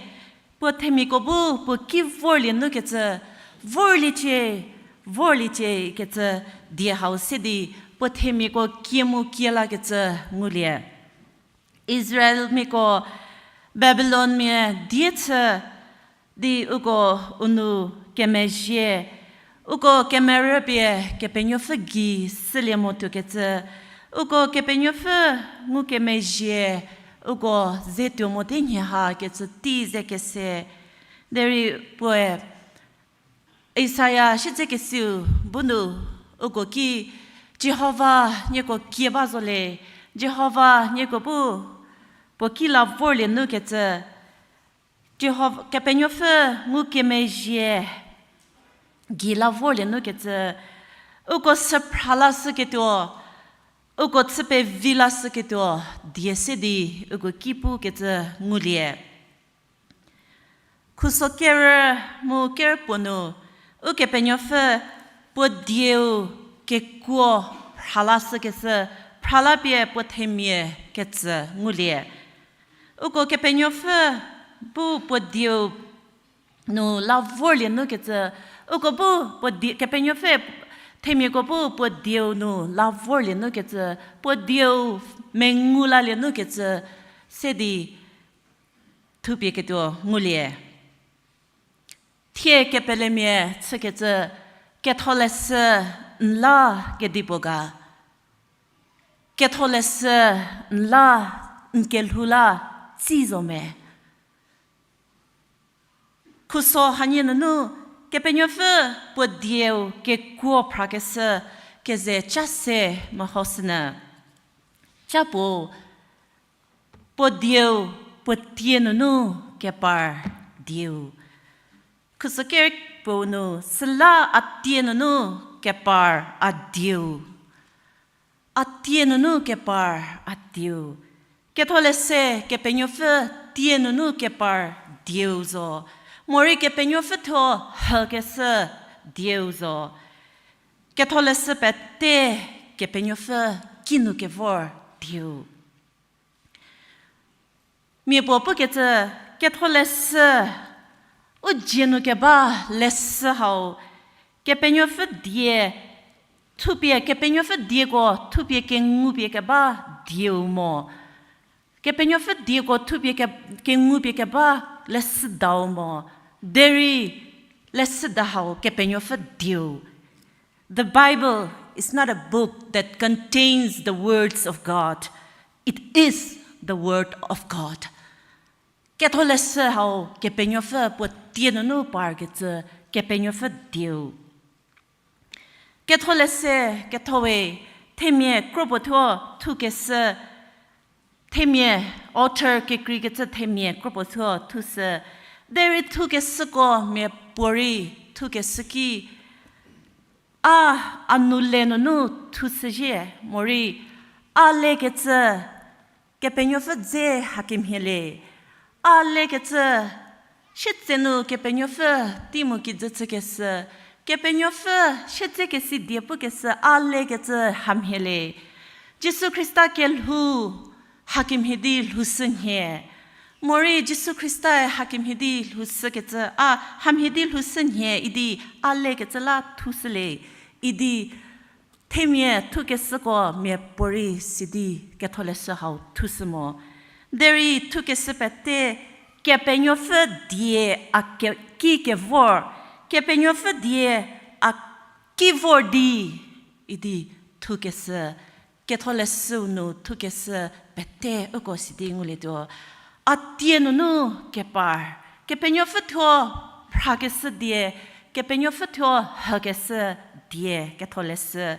puo themiako bu puo ki vorlie nu kecü, vorliecie, vorliecie kecü die hau se di puo themiako kie mu kie lakecü ngulie. Israelmiako Babilonmia die chü di uko u nou kemezhie, uko kemerü pie Kepenuopfü gei sülie mo tuokecü, uko Kepenuopfü ngukemezhie, uko ze tuo mote nhie ha kecü tei ze kese. Derei puoe Isaia siedzekesiu bu nu uko ki Jihova nieko kie ba zo le, Jihova nieko bu puo ki la vorlie nu kecü, Jihova Kepenuopfü ngukemezhie gei la vorlie nu kecü, uko süphra lashüketuo, uko chü pevi lashüketuo die se di uko ki pukecü ngulie. Khuso kerü mu kerü puo nu, Ukepenuopfü puo dieu kekuo phra lashükecü, phra la pie puo themia kecü ngulie. Uko Kepenuopfü bu puo dieu nu la vorlie nu kecü, uko bu puo die, Kepenuopfü themiako bu puo dieu nu la vorlie nu kecü, puo dieu mengu lalie nu kecü se di thupie ketuo ngulie. Thie kepelemia chükecü, Ketholeshü n la kedipuo ga, Ketholeshü n la n kelhou la tsi zo me. Khuso hanie nunu Kepenuopfü puo dieu kekuo phrakeshü keze ca se mehoshünyü. Ca puo, puo dieu, puo tie nunu kepar dieu. Khuso kerü puo nu, süla a tie nunu kepar a dieu. A tie nunu kepar a dieu. Ketholeshü Kepenuopfü tie nunu kepar dieu zo. Morei Kepenuopfü thuo hükeshü dieu zo. Ketholeshü pete Kepenuopfü kinu kevor dieu. Mia puo pukecü, ketholeshü, u dzie nu keba leshü hau, Kepenuopfü die thupie, Kepenuopfü dieko thupie kengupie keba dieu mo. Kepenuopfü dieko thupie ke-, kengupie keba leshüdau mo. Derei leshüda hau Kepenuopfü dieu. The Bible is not a book that contains the words of God. It is the word of God. Ketholeshü hau Kepenuopfü puo tie nunu parkecü Kepenuopfü dieu. Ketholeshü, ketho we, themia kropuo thuo thukeshü, themia author kekreikecü themia kropuo thuo thushü, derei thukeshüko miapuorei thukeshü ki, a, a nu le nunu thushüzhie, morei a lekecü Kepenuopfü dze hakemhie le. A lekecü sietse nu Kepenuopfü tei mu kijü chükeshü, Kepenuopfü sietsekesi die pukeshü a lekecü hamhie le. Jisu Khrista kelhou hakemhie di lhoushü nhie. Morei Jisu Khristae hakemhie di lhoushükecü, a, hamhie di lhoushü nhie idi a lekecü la thushü le. Idi themia thukeshüko miapuorei sidi Ketholeshü hau thushü mo. Derei thukeshü pete Kepenuopfü die a ke-, ki kevor, Kepenuopfü die a ki vor di idi thukeshü, Ketholeshüu nu thukeshü pete uko sidi ngulietuo. A tie nunu kepar, Kepenuopfü thuo phrakeshü die, Kepenuopfü thuo hükeshü die Ketholeshü.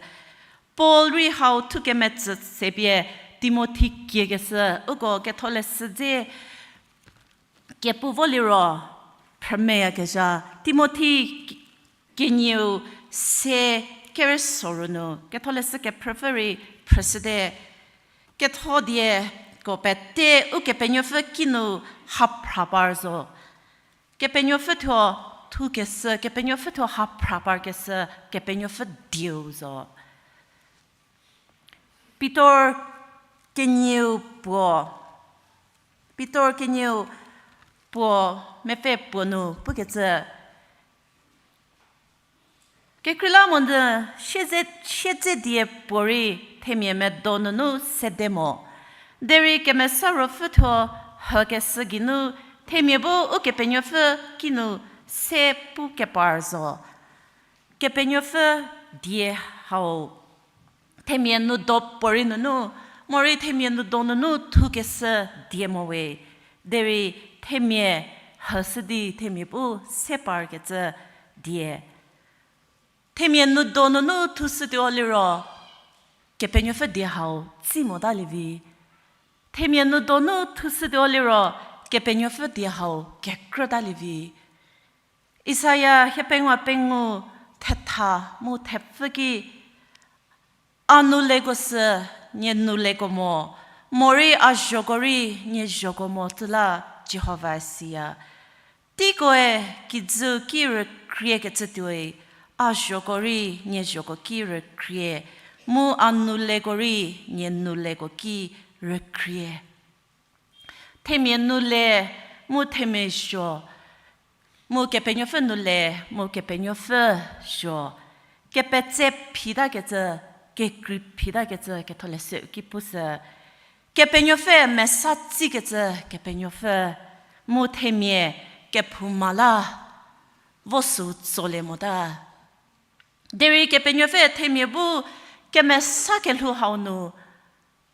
Paul rei hau thukemetsü sepie Timothi kiekeshü uko Ketholeshü dze kepu vo liro phrümeyakezha, Timothi kenieu se kerei soru nu, Ketholeshü kephrüpfü rei phrüshüte, ketho dieko pete Ukepenuopfü kinu haphra par zo. Kepenuopfü thuo thukeshü, Kepenuopfü thuo haphra parkeshü, Kepenuopfü dieu zo. Pitor kenieu puo, Pitor kenieu puo mepfü puo nu pukecü, kekreilamonyü siedze, siedze die puorei themia medo nunu sede mo. Derei Kemesa Ruopfü thuo hükeshü geinu themia bu Ukepenuopfü kinu se pu kepar zo. Kepenuopfü die hau themia nu do puorei nunu, morei themia nu do nunu thukeshü die mo we. Derei themia hüshü di themia bu se parkecü die. Themia nu do nunu thushütuo liro, Kepenuopfü die hau tsi motalie vi. Themia nu donu thushütuo liro, Kepenuopfü die hau kekrütalie vi. Isaia hiepengou pengou thetha mu thepfü ki, a nu leko sü, nie nu leko mo, morei a zhoko rei nie zhoko mo tsüla Jihova siya. Teikoe kijü ki rükriekecü tuoi, a zhoko rei nie zhoko ki rükrie, mu a nu leko rei nie nu leko ki rükrie. Themia nu le, mu themia zho, mu Kepenuopfü nu le, mu Kepenuopfü zho, kepetse phitakecü, kekrei phitakecü Ketholeshü ki pushü. Kepenuopfü mesa tsikecü Kepenuopfü, mu themia kephouma la vo sü tsolie mota. Derei Kepenuopfü themia bu kemesa kelhou hau nu,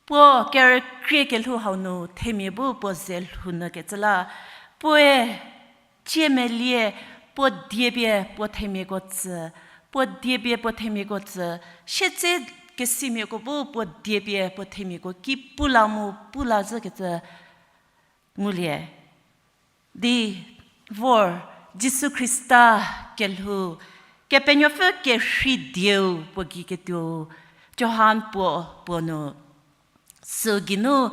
puo kerükrie kelhou hau nu themia bu puo ze lhou nyükecü la, puoe ciemelie, puo diepie puo themiako tsü, puo diepie puo themiako tsü, siedze kesimiako bu puo diepie puo themiako ki pu la mu pu la zhükecü ngulie. Di vor Jisu Khrista kelhou, Kepenuopfü kerhei dieu puo gei ketuou, Johan puo, puo nu. Sü geinu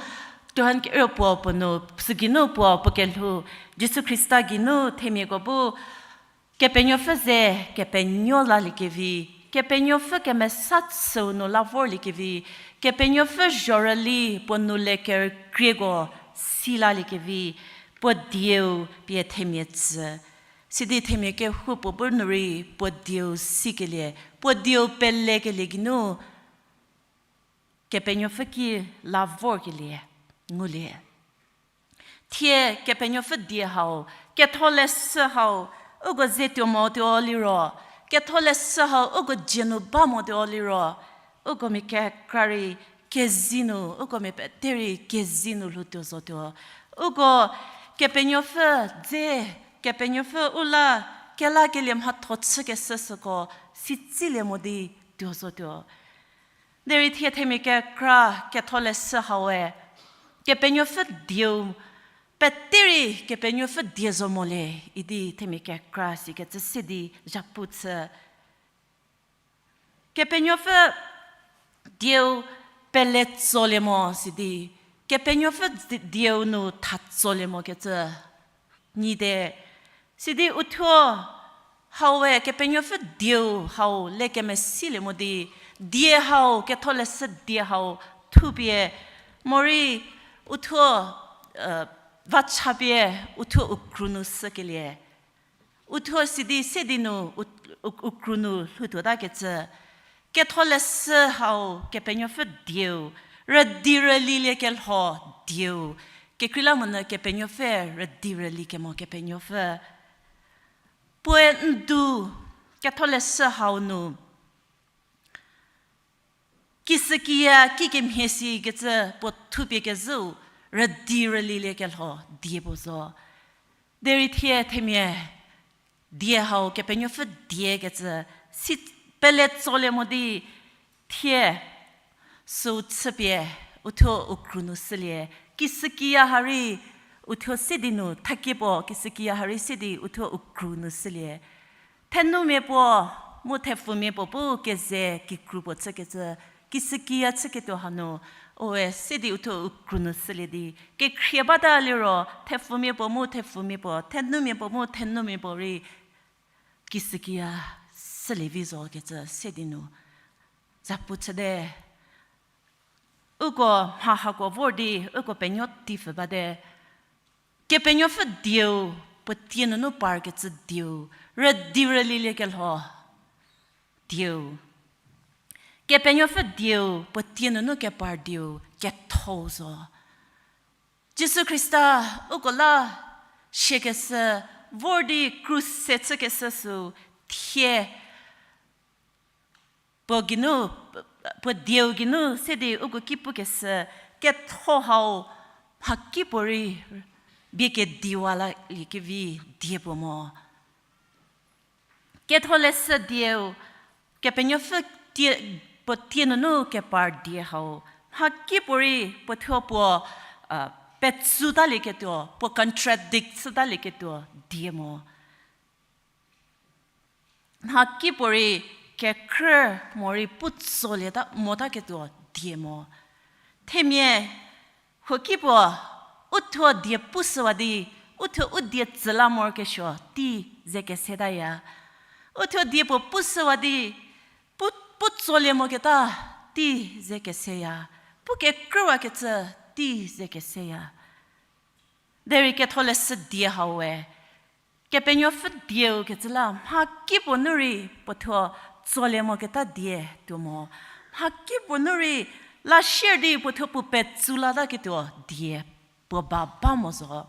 Johan kerü puo puo nu, sügeinu puo puo kelhou, Jisu Khrista geinu themiako bu, Kepenuopfü ze, Kepenuo laliekevi, Kepenuopfü kemesa chüu nu la vorliekevi, Kepenuopfü zhorüli puo nu le kerükrieko si laliekevi, puo dieu pie themia tsü. Sidi themia kehoupuo bu nu rei puo dieu sikelie, puo dieu pelekelie geinu, Kepenuopfü ki la vorkelie, ngulie. Thie Kepenuopfü die hau, ketholeshü hau, uko ze tuo motuo liro, ketholeshü hau uko dzie nu ba motuo liro, uko mia kekra rei kezei nu, uko mia pete rei kezei nu lhoutuo zotuo. Uko Kepenuopfü dze, Kepenuopfü u la, kelakelie mhatho chükeshü süko, si tsilie mo di tuo zotuo. Derei thie themia kekra ketholeshü haue, Kepenuopfü dieu, pete rei Kepenuopfü die zo molie, idi themia kekra sikecü se di zhapu chü. Kepenuopfü dieu pele tsolie mo sidi, Kepenuopfü di-, dieu nu tha tsolie mokecü nyite. Sidi uthuo haue Kepenuopfü dieu hau le kemesilie mo di, die hau, ketholeshü die hau thupie, morei uthuo, vachapie uthuo u kru nu sükelie. Uthuo sidi se di nu u, u, u kru nu lhoutuotakecü. Ketholeshü hau Kepenuopfü dieu, rüdi rülilie kelho dieu. Kekreilamonyü Kepenuopfü rüdi rüli kemo Kepenuopfü. Puoe ndu ketholeshü hau nu kisükiya kikemhie sikecü puo thupie kezhüu rüdi rülilie kelho die puo zo. Derei thie themia die hau Kepenuopfü diekecü si pele tsolie mo di thie süu chüpie uthuo u kru nu sülie. Kisükiya ha rei uthuo se di nu, thakie puo kisükiya ha rei se di uthuo u kru nu sülie. Thenumia puo mu thepfumia puo bu keze kikru puo chükecü, kisükiya chüketuo hanu, oe se di uthuo u kru nu sülie di, kekhrie bata liro, thepfumia puo mu thepfumia puo, thenumia puo mu thenumia puo rei, kisükiya sülie vi zokecü se di nu, zapu chüte. Uko mha hako vor di, uko penuo teipfü bate. Kepenuopfü dieu, puo tie nunu parkecü dieu, rüdi rülilie kelho dieu. Kepenuopfü dieu, puo tie nunu kepar dieu, ketho zo. Jisu Khrista uko la siakeshü, vor di krus se chükeshü sü thie puo geinu, puo dieu geinu se di uko ki pukeshü, ketho hau mhakipuorei bie kediwa laliekevi die puo mo. Ketholeshü dieu, Kepenuopfü tie, puo tie nunu kepar die hau mhakipuorei puothuo puo, a, petsu talieketuo, puo contradict chü talieketuo die mo. Mhakipuorei kekrü morei putsolie ta, motaketuo die mo. Themia, huokipuo, uthuo die pushüwa di, uthuo u die tsüla morokesuo tei ze kesetaya. Uthuo die puo pushüwa di, pu, putsolie moketa tei ze keseya. Pu kekrüwakecü tei ze keseya. Derei ketholeshü die hau we, Kepenuopfü dieu kecü la mhakipuo nu rei puothuo tsolie moketa die tuo mo. Mhakipuo nu rei la sier di puothuo puo petsu lataketuo die puo ba ba mo zo.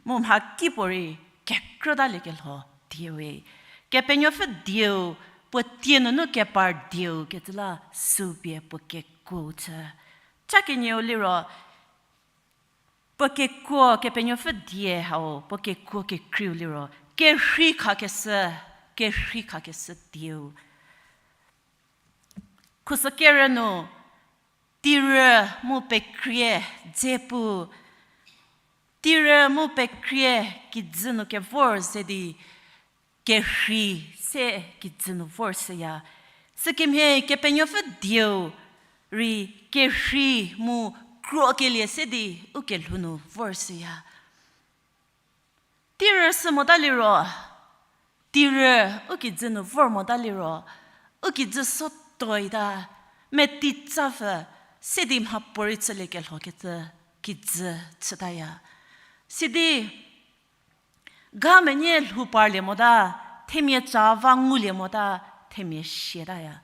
Mu mhakipuorei kekrütaliekelho dieu we. Kepenuopfü dieu, puo tie nunu kepar dieu kecü la süu pie puo kekuo chü. Cha kenieu liro, puo kekuo Kepenuopfü die hau, puo kekuo kekreiu liro, kerhei khakeshü, kerhei khakeshü dieu. Khusükerü nu, teirü mu pekrie dze pu, teirü mu pekrie kijü nu kevor ze di, kerhei se kijü nu vor seya. Sükemhie Kepenuopfü dieu rei kerhei mu kruokelie se di u kelhou nu vor shüya. Teirü sü mota liro, teirü u kijü nu vor mota liro, u kijü sotoita, metitsapfü, se di mhapuorei chüliekelhokecü kijü chütaya. Sidi ga menyi lhou parlie mota, themia ca va ngulie mota, themia siataya.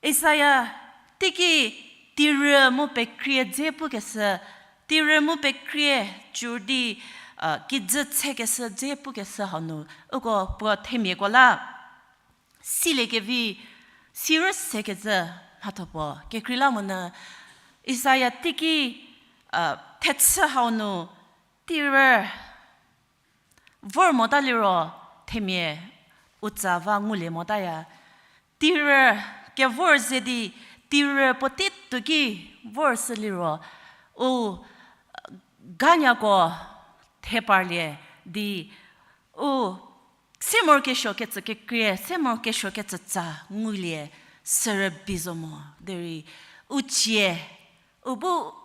Isaia teiki teirü mu pekrie dze pukeshü, teirü mu pekrie cür di, kijü tsekeshü dze pukeshü hau nu, uko puo themiako la siliekevi, sirü sekecü mhatho puo kekreilamonyü, Isaia teiki thechü hau nu, teirü vor mota liro themia u ca va ngulie motaya. Teirü kevor ze di, teirü puotei tuoki vor shü liro, u ganyako theparlie di, u se morokesuo kecü kekrie, se morokesuo kecü ca ngulie, sürübi zo mo derei, u cie, u bu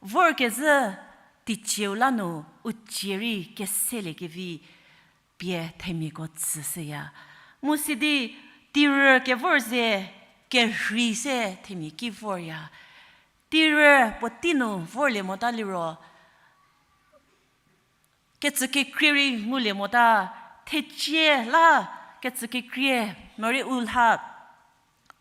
vorkezhü teicieu la nu u cie rei keseliekevi pie themiako tsüshüya. Mu sidi teirü kevor ze kerhei se themia ki vorya. Teirü puotei nu vorlie mota liro, kecü kekrie rei ngulie mota, thecie la kecü kekrie, morei u lha,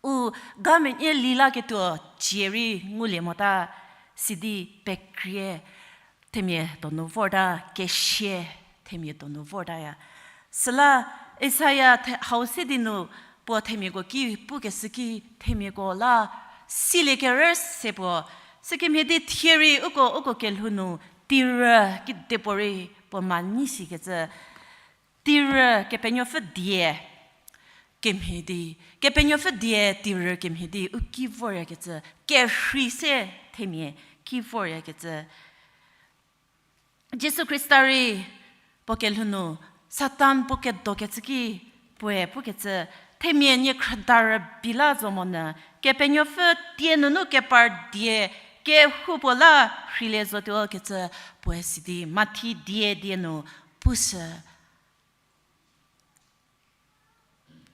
u ga menyi li laketuo cie rei ngulie mota, sidi pekrie themia donu vorta, kesie themia donu vortaya. Süla Isaia hau se di nu puo themiako ki pukeshü ki themiako la silie kerü se puo, sükemhie di thie rei uko, uko kelhou nu teirü kidepuorei puo ma nyi sikecü, teirü Kepenuopfü die kemhie di, Kepenuopfü die teirü kemhie di u ki voryakecü, kerhei se themia ki voryakecü. Jisu Khrista rei puo kelhou nu, Satan puo kedokecü ki puoe pukecü, themia niekhrüda rübei la zo monyü, Kepenuopfü tie nunu kepar die kehoupuo la rheilie zotuo kecü puoe sidi Mathi die die nu pushü.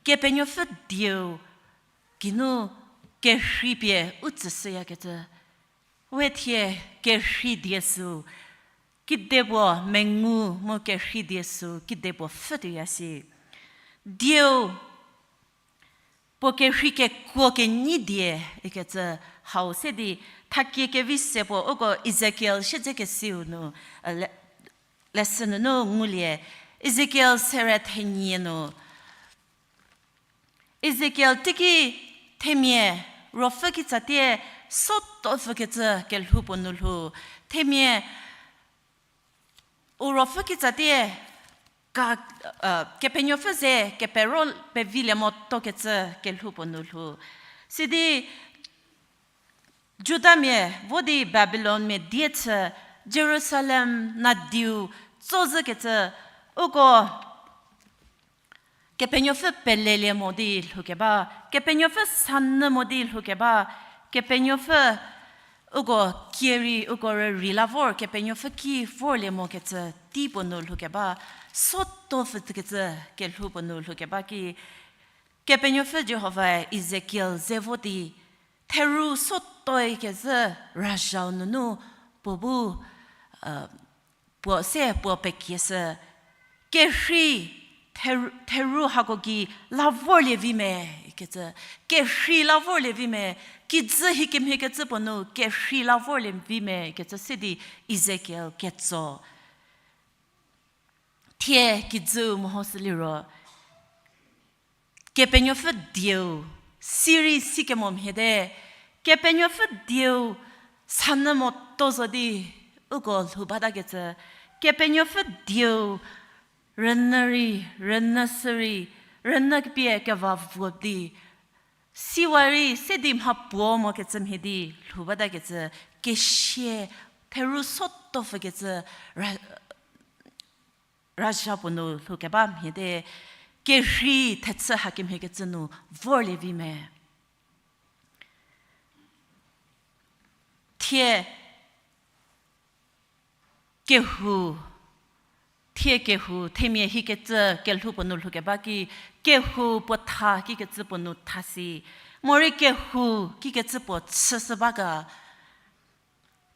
Kepenuopfü dieu geinu kerhei pie u tsüshüyakecü, we thie kerhei die süu, kidepuo mengu mu kerhei die süu kidepuo pfhütuoya si. Dieu puo kerhei kekuo kenyi die ikecü hau se di thakie kevi se puo uko Ezekiel siedzekesiu nu, lesson nunu ngulie, Ezekiel sere thenie nu. Ezekiel teiki themia ruopfü kitsatie sotopfükecü kelhou puo nu lhou. Themia u ruopfü kitsatie ka, Kepenuopfü ze kepero pevilie motokecü kelhou puo nu lhou. Sidi Judamia vo di Babilonmia die chü, Jerusalem nadiu tsozhükecü, uko Kepenuopfü pelelie mo di lhoukeba, Kepenuopfü sanyü mo di lhoukeba, Kepenuopfü uko kie rei uko rürei la vor, Kepenuopfü ki vorlie mokecü tei puo nu lhoukeba, sotopfükecü kelhou puo nu lhoukeba ki, Kepenuopfü Jihovae Ezekiel ze vo di, theru sotoi kezhü razhau nunu puo bu, puo se puo pekieshü, kerhei, theru hako gei la vorlie vi me, ikecü, kerhei la vorlie vi me, kijü hikemhiekecü puo nu kerhei la vorlie vi me ikecü se di Ezekiel ketso. Thie kijüu mehoshü liro, Kepenuopfü dieu, sirei sikemo mhie te, Kepenuopfü dieu sanyü moto zo di uko lhou batakecü, Kepenuopfü dieu rünyü rei, rünyü sü rei, rünyü kepie keva vuo di, siwa rei se di mha puo mokecü mhie di lhou batakecü, kesie theru sotopfükecü ra- razha puo nu lhoukeba mhie te, kerhei thechü hakemhiekecü nu vorlie vi me. Thie kehou, thie kehou, themia hikecü kelhou puo nu lhoukeba ki, kehou puo tha kikecü puo nu tha si. Morei kehou kikecü puo chüshü ba ga.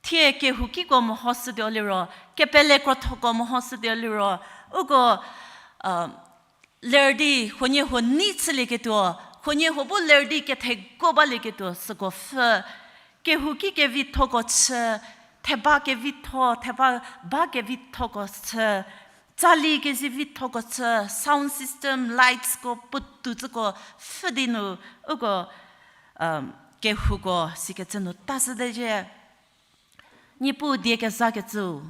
Thie kehou kiko mehoshütuo liro, kepele krothoko mehoshütuo liro, uko, ler di huoniehuo nei chülieketuo, huoniehuo bu ler di ketheko balieketuo süko pfhü. Kehou ki kevithoko chü, theba kevitho, theba ba kevithoko chü, tsali kezivithoko chü, sound system, lightsko puotou tsüko pfhü di nu, uko kehouko sikecü nu tashüte zhie. Niepuu die kezakecüu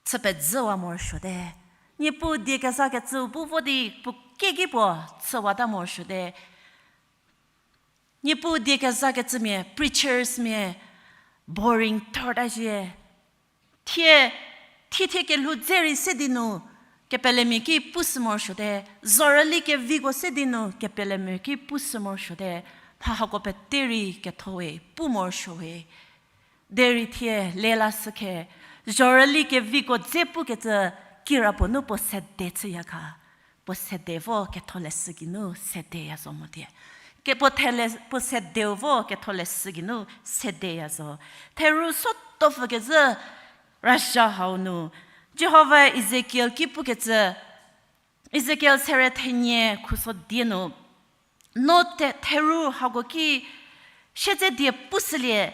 chü pezüwa morosuote. Niepuu die kezakecüu bu vo di puo keki puo chüwata morosuote. Niepuu die kezakecümia, preachersmia boring thorta zhie. Thie, thie thie kelhou dze rei se di nu, kepelemia ki pushü morosuote, zhorüli keviko se di nu, kepelemia ki pushü morosuote, mha hako pete rei ketho we, pu morosuo we. Derei thie lelashü khe, zhorüli keviko dze pukecü kirapuo nu puo sede chüya kha. Puo sede vo ketholeshü geinu sedeya zo mote. Ke puo thele, puo sedeu vo ketholeshü geinu sedeya zo. Theru sotopfü kezhü razha hau nu, Jihova Ezekiel ki pukecü, Ezekiel sere thenie khuso die nu, no the-, theru hako ki siedze die pushülie,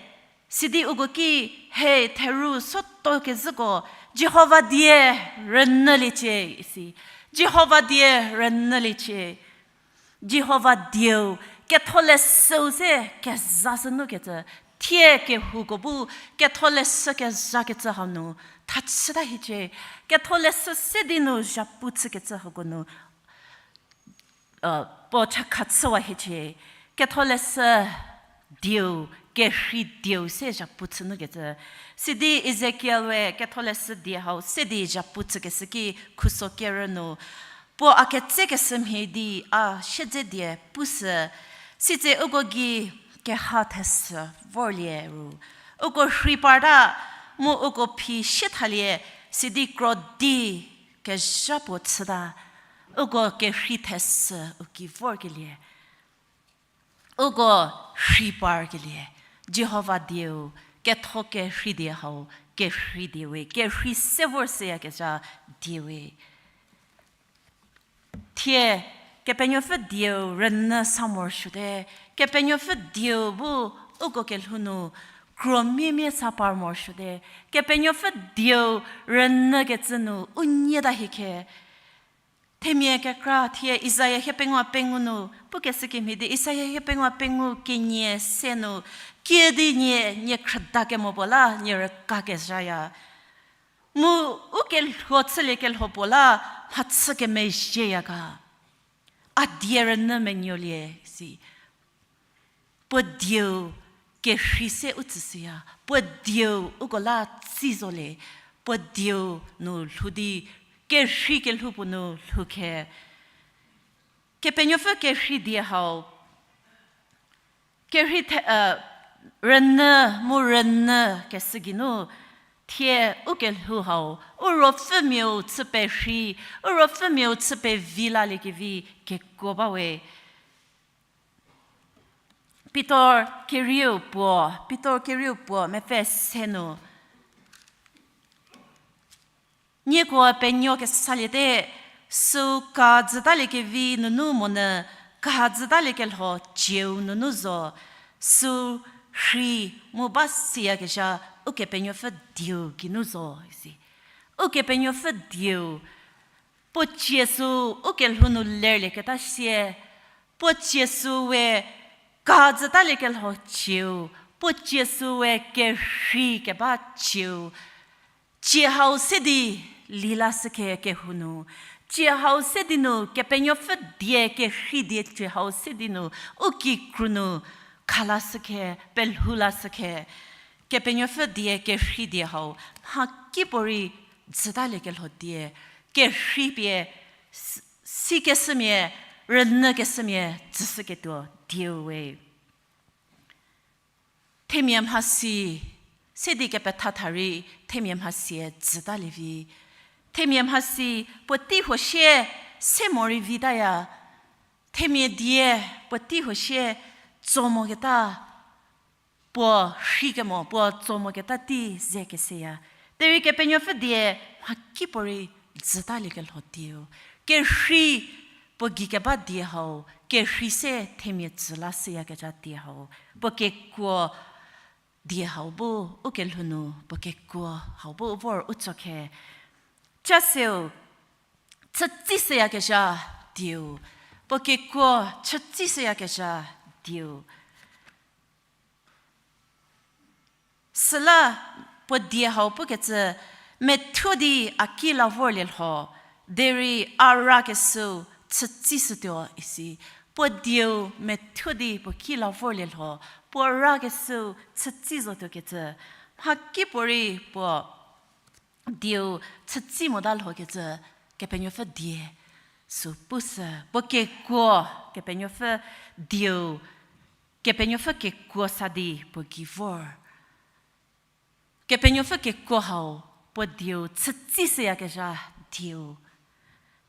sidi uko ki, he theru soto kezhüko, Jihova die rünyüliecie isi. Jihova die rünyüliecie. Jihova dieu, ketholeshüu se kezashü nu kecü, thie kehouko bu, ketholeshü kezakecü hau nu, thachüta hiecie, ketholeshü se di nu zhapu chükecü hako nu, puo chakha chüwa hiecie, ketholeshü dieu, kerhei dieu se zhapu chü nu kecü. Sidi Ezekiel we ketholeshü die hau se di zhapu chükeshü ki khuso kerü nu, puo a ketsekeshü mhie di a siedze die pushü, sitse uko gei keha thesü vorlie ru, uko rhei parta, mu uko phi siethalie, sidi krodi kezha puo chüta, uko kerhei thesü u ki vorkelie, uko rhei parkelie, Jihova dieu, ketho kerhei die hau, kerhei die we, kerhei se vor seyakezha die we. Thie, Kepenuopfü dieu rünyü sa morosuote, Kepenuopfü dieu bu uko kelhou nu, kro miemie sa par morosuote, Kepenuopfü dieu rünyükecü nu u nyieta hie khe. Themia kekra thie Isaia hiepengou a pengou nu, pukeshü kemhie di Isaia hiepengou a pengou kenie se nu, kiüdi nie, nie khrüda kemo puo la, nie rüka kezhaya. Mu u kelhuo chüliekelho puo la, mhachü kemezhieya ga. A die rünyü menuolie si. Puo dieu kerhei se u tsüshüya. Puo dieu uko la tsi zolie. Puo dieu nu lhou di kerhei kelhou puo nu lhou khe. Kepenuopfü kerhei die hau. Kerhei the, rünyü mu rünyü keshü geinu, thie u kelhou hau, u ruopfümiau chü perhei, u ruopfümiau chü pevi laliekevi kekuo ba we. Pitor kerieu puo, Pitor kerieu puo mepfü se nu, nieko penuo kesaliete, süu ka jütaliekevi nunu monyü ka jütaliekelho cieu nunu zo, süu rhei mu ba siyakezha Ukepenuopfü dieu geinu zo isi. Ukepenuopfü dieu, puo cie süu u kelhou nu lerlieketa sie, puo cie süu we ka jütaliekelho cieu, puo cie süu we kerhei keba cieu, cie hau se di lila shükhe kehou nu, cie hau se di nu Kepenuopfü die kerhei die cie hau se di nu u kikru nu khala shükhe, pelhou la shükhe, Kepenuopfü die kerhei die hau mhakipuorei jütaliekelho die, kerhei pie s-, sikeshümia, rünyükeshümia tsüshüketuo dieu we. themia mhasi, se di kepetha tha rei, themia mhasi jütalie vi. Themia mhasi puotei huo sie se morei vitaya. Themia die puotei huo sie tso moketa, puo rhei kemo, puo tso moketa tei ze keseya. Derei Kepenuopfü die mhakipuorei jütaliekelho dieu. Kerhei puo gei keba die hau, kerhei se themia jü la shüyakezha die hau. Puo kekuo die hau bu u kelhou nu, puo kekuo hau bu u vor u tso khe. Chaseu, chütsei shüyakezha dieu. Puo kekuo chütsei shüyakezha dieu. Süla puo die hau pukecü, methuo di a ki la vorlie lho, derei a rakeshüu chütsei shütuo isi. Puo dieu methuo di puo ki la vorlie lho, puo rakeshüu chütsei zotuokecü. Mhakipuorei puo dieu chütsei mota lhokecü, Kepenuopfü die sü pushü, puo kekuo, Kepenuopfü dieu, Kepenuopfü kekuo sa di puo gei vor. Kepenuopfü kekuo hau, puo dieu chütsei shüyakezha dieu.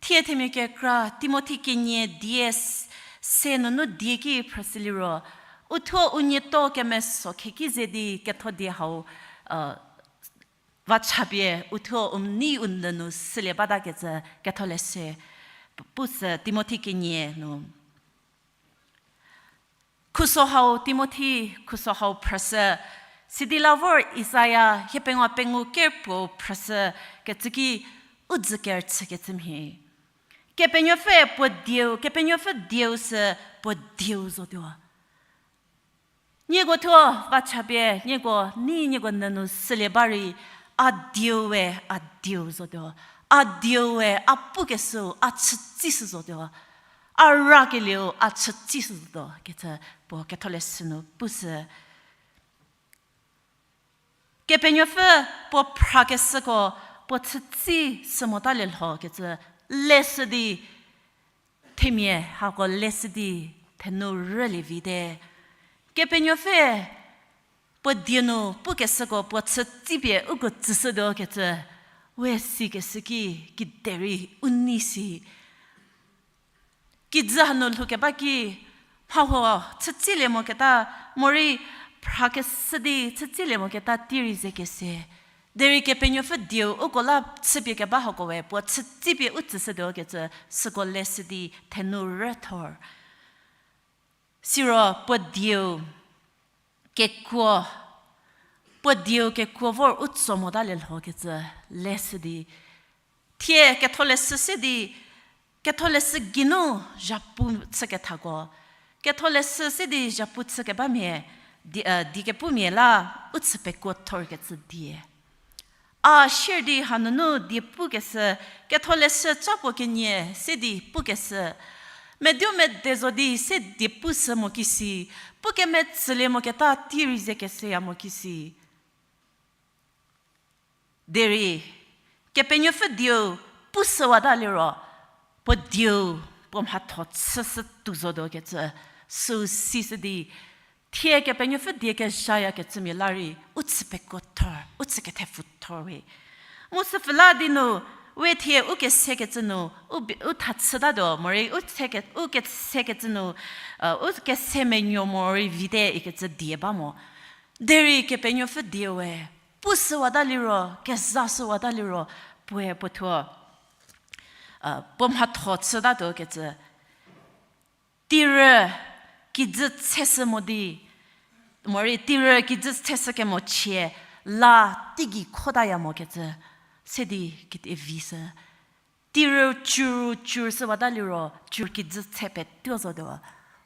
Thie themia kekra Timothi kenie die s-, se nunu die ki phrüshüliro, uthuo u nieto kemeso kheki ze di ketho die hau, vachapie uthuo u nei u nü nu sülie batakecü ketholeshü pusü Timothi kenie nu. Khuso hau Timothi, khuso hau phrüshü, sidi la vor Isaia hiepengou pengou kerpuo phrüshü kecü ki u dzü kerüchükecü mhie. Kepenuopfü puo dieu, Kepenuopfü dieu sü puo dieu zotuo. Nieko thuo vachapie, nieko nei nieko nü nu sülie ba rei, a dieu we, a dieu zotuo. A dieu we, a pukeshüu, a chütsei shü zotuo. A rakelieu, a chütsei shü zotuo. Kecü puo ketholeshü nu pushü. Kepenuopfü puo phrakeshüko, puo chütsei shü motalie lho kecü leshü di, themia hako leshü di, thenu rülie vite. Kepenuopfü puo die nu pukeshüko puo chütsei pie uko tsüshütuo kecü, we sikeshü ki, kiderei u nei si. Kijü hanu lhoukeba ki, mha huo chütseilie moketa, morei phrakeshü di chütseilie moketa tei rei ze kese. Derei Kepenuopfü dieu uko la chüpie keba hako we, puo chütsei pie u tsüshütuo kecü, süko leshü di thenu rüthor. Siro puo dieu kekuo, puo dieu kekuo vor u tso motalie lho kecü leshü di. Thie ketholeshü se di, ketholeshü geinu zhapu chükethako. Ketholeshü se di zhapu chükebamia, di, eh, di kepumia la u chü pekuo thor kecü die. A sier di hanunu die pukeshü, ketholeshü ca puo kenie se di pukeshü, meduo mede zo di se die pushü mo kisi, pukemetsülie moketa tei rei ze keseya mo kisi. Derei, Kepenuopfü dieu pushüwata liro, puo dieu puo mhatho chüshü tuo zotuo kecü, süu sishü di, thie Kepenuopfü die kezhayakecümia la rei, u chü pekuo thor, u chü kethepfu thor we. Mu süpfü la di nu, we thie u kesekecü nu, u bi-, u tha chütatuo, morei u kese-, u kesekecü nu, eh, u kese menuo morei vite ikecü die ba mo. Derei Kepenuopfü dieu we, pushüwata liro, kezashüwata liro, puoe puo thuo, eh, puo mhatho chütatuo kecü. Teirü kijü tsheshü mo di, morei teirü kijü tsheshü kemo chie, la teigei khotaya mo kecü, se di kitevi sü. Teirü cur, cur shüwata liro, cur kijü tshe petuo zotuo,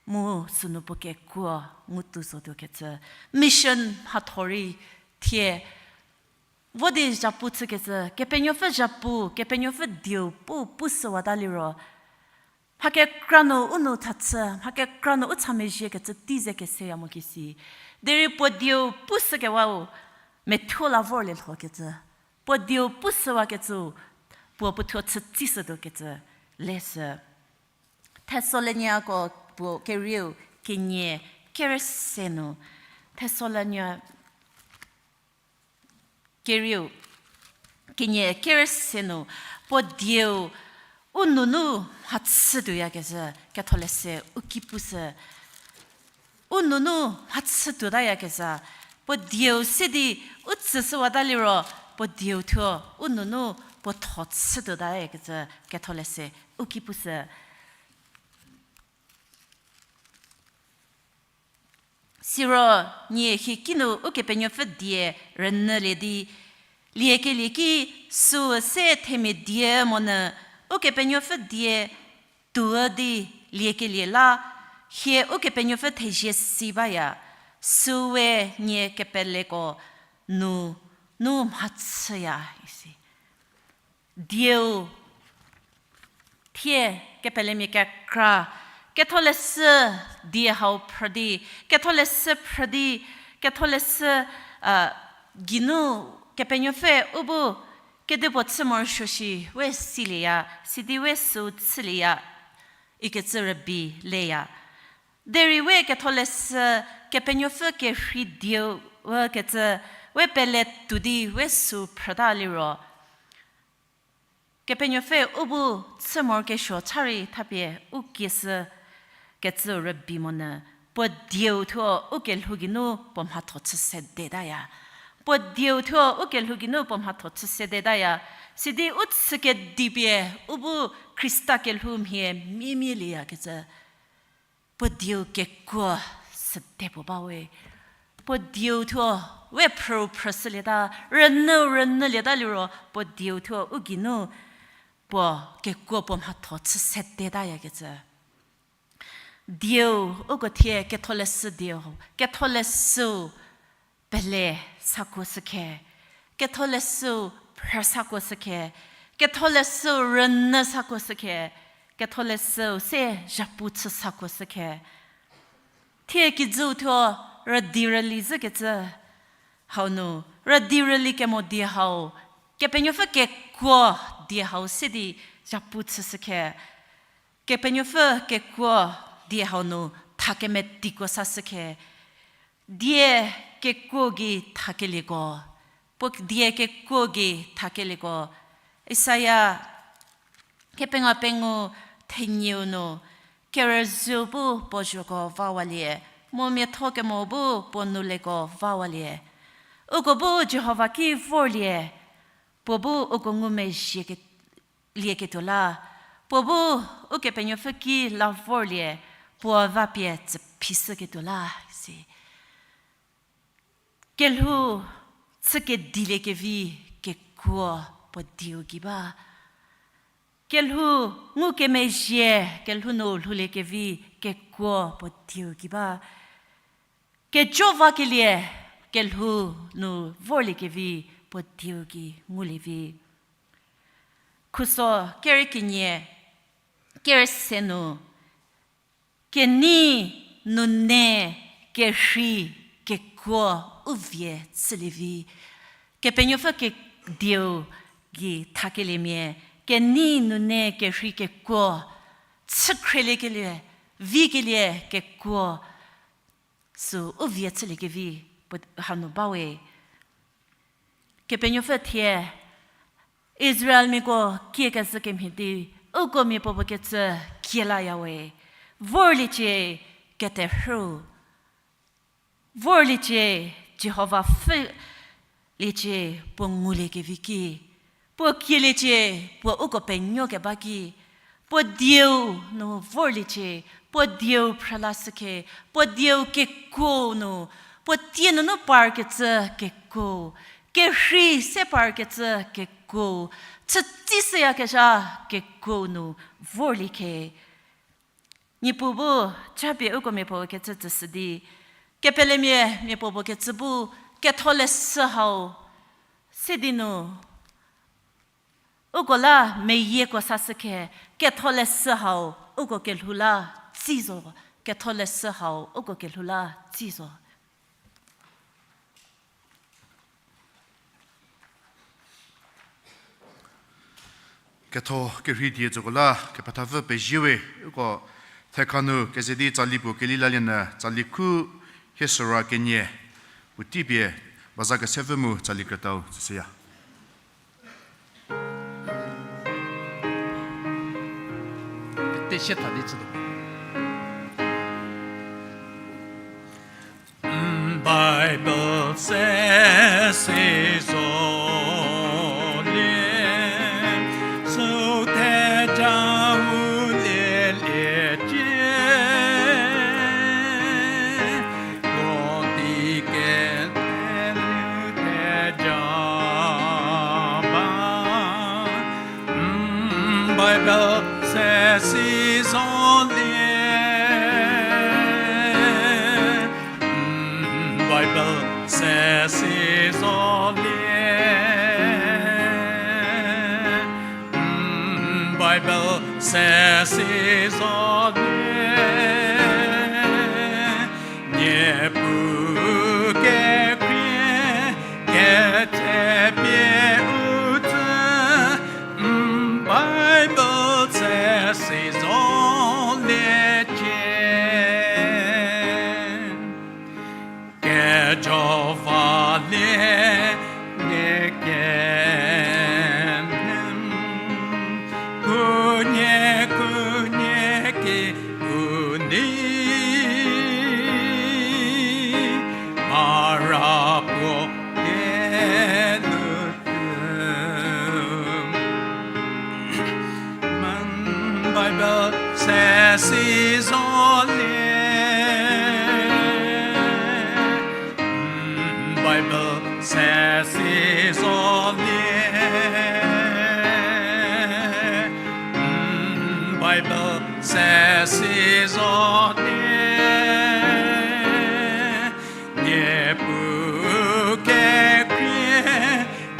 mu sünu puo kekuo ngutuo zotuo kecü. Mission mhatho rei thie, vo di zhapu chükecü, Kepenuopfü zhapu, Kepenuopfü dieu pu, pushüwata liro, mha kekra nu u nou tha chü, mha kekra nu u cha mezhiekecü tei ze keseya mo kisi. Derei puo dieu pushükewau, methuo la vorlie lho kecü. Puo dieu pushüwakecüu, puo puo thuo chütsishütuo kecü, leshü. Thessaloniako puo kerieu kenie kerüse nu, Thessalonia kerieu, kenie kerüse nu, puo dieu u nunu mhachü tuoyakezha, Ketholeshü u ki pushü. U nunu mhachü tuotayakezha, puo dieu se di u tsüshüwata liro, puo dieu thuo u nunu puo tho chü tuotayakezha, Ketholeshü u ki pushü. Siro nie hie kinu Ukepenuopfü die rünyülie di, liekelie ki süu se themia die monyü, Ukepenuopfü die tuo di liekelie la, hie Ukepenuopfü thezie si baya, süu we nie kepeleko nu, nu mhachüya isi. Dieu thie kepelemia kekra, Ketholeshü die hau phrü di, Ketholeshü phrü di, Ketholeshü, a, geinu Kepenuopfü u bu kedipuo chü morosuo shi we silieya, sidi we süu chülieya, ikecü rübei leya. Derei we Ketholeshü Kepenuopfü kerhei dieu, we kecü, we pele tuo di we süu phrüta liro, Kepenuopfü u bu chü morokesuo cha rei thapie u kieshü kecü rübei monyü, puo dieu thuo u kelhou geinu puo mhatho chü sedetaya. Puo dieu thuo u kelhou geinu puo mhatho chü sedetaya. Sidi u chü kedipie u bu Khrista kelhou mhie mimie lieya kecü. Puo dieu kekuo süde puo ba we. Puo dieu thuo we phrüu phrüshülieta, rünyüu rünyülieta liro, puo dieu thuo u geinu puo kekuo puo mhatho chü sedetayakecü. Dieu uko thie Ketholeshü dieu, Ketholeshüu pele sakuo shükhe, Ketholeshüu phrü sakuo shükhe, Ketholeshüu rünyü sakuo shükhe, Ketholeshüu se zhapu chü sakuo shükhe. Thie kijüu thuo rüdi rüli zhükecü hau nu, rüdi rüli kemo die hau, Kepenuopfü kekuo die hau se di zhapu chü shükhe. Kepenuopfü kekuo die hau nu tha kemetikuo sa shükhe. Die kekuo gei thakelieko, puo die kekuo gei thakelieko. Isaia kepengou pengou thenieu nu, kerüzhüu bu puo zhoko vawalie, mu miatho kemo bu puo nuleko vawalie. Uko bu Jihova ki vorlie, puo bu uko ngumezhie ke-, lieketuo la, puo bu Ukepenuopfü ki la vorlie, puo va pie tsüphishüketuo la, si. Kelhou chü kediliekevi kekuo puo dieu gei ba. Kelhou ngukemezhie, kelhou nu lhouliekevi kekuo puo dieu gei ba. Kejo vakelie, kelhou nu vorliekevi puo dieu gei ngulie vi. Khuso kerü kenie, kerü se nu, kenei nune kerhei kekuo u vie chülie vi. Kepenuopfü kedieu gei thakeliemia, kenei nune kerhei kekuo, chükhreliekelie, vikelie kekuo, sü u vie chüliekevi puo hanu ba we. Kepenuopfü thie Israelmiako kiekezhü kemhie di, uko mia puo puo kecü kie laya we. Vorliecie keterhüu. Vorliecie, Jihova pfhüliecie puo nguliekevi ki. Puo kieliecie, puo uko penuokeba ki. Puo dieu nu vorliecie, puo dieu phrülashükhe, puo dieu kekuo nu, puo tie nunu parkecü kekuo, kerhei se parkecü kekuo, chütsishüyakezha kekuo nu vorliekhe. Niepuu bu japie uko mia puo kecü tsüshü di, kepelemia mia puo puo kecü bu ketholeshü hau, sidi nu uko la meyieko sashükhe, ketholeshü hau uko kelhou la tsi zo, ketholeshü hau uko kelhou la tsi zo. Ketho kerhei die tsoko la kepethapfü pezie we, uko thekha nu keze di tsali puo keli lalie nyü, tsali khu hie süra kenie. Puotei pie, baza kesepfü mu tsali krütau tsüshüya. Pete sie tha di chütuo. Bible se si zo lie, sü theja u lielie cie, ko di kele nu theja ba. Bible se si zo lie. Bible se si zo lie. Bible se si zo lie. Niepuu kekhrie ketsepie u tsü, Bible se si zo liecie. Kejo va lie nie kenem, kunie kunie ki u nei, mara puo lie nu Bible se si zo lie. Bible se si zo lie. Bible se si zo lie. Niepuu kekhrie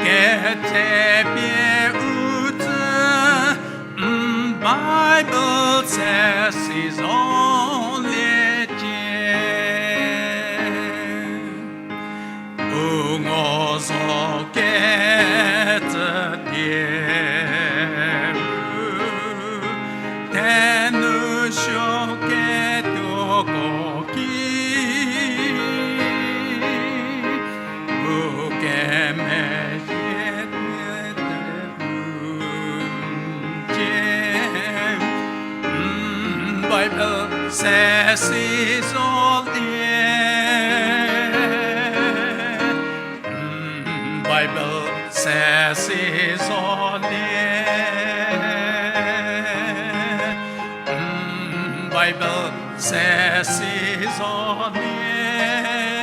ketsepie u tsü, Bible se si zo liecie. U ngo zo kecü die ru, thenu suo ketuoko ki, u kemezhie cie, Bible se si zo lie. Bible se si zo lie. Bible se si zo lie.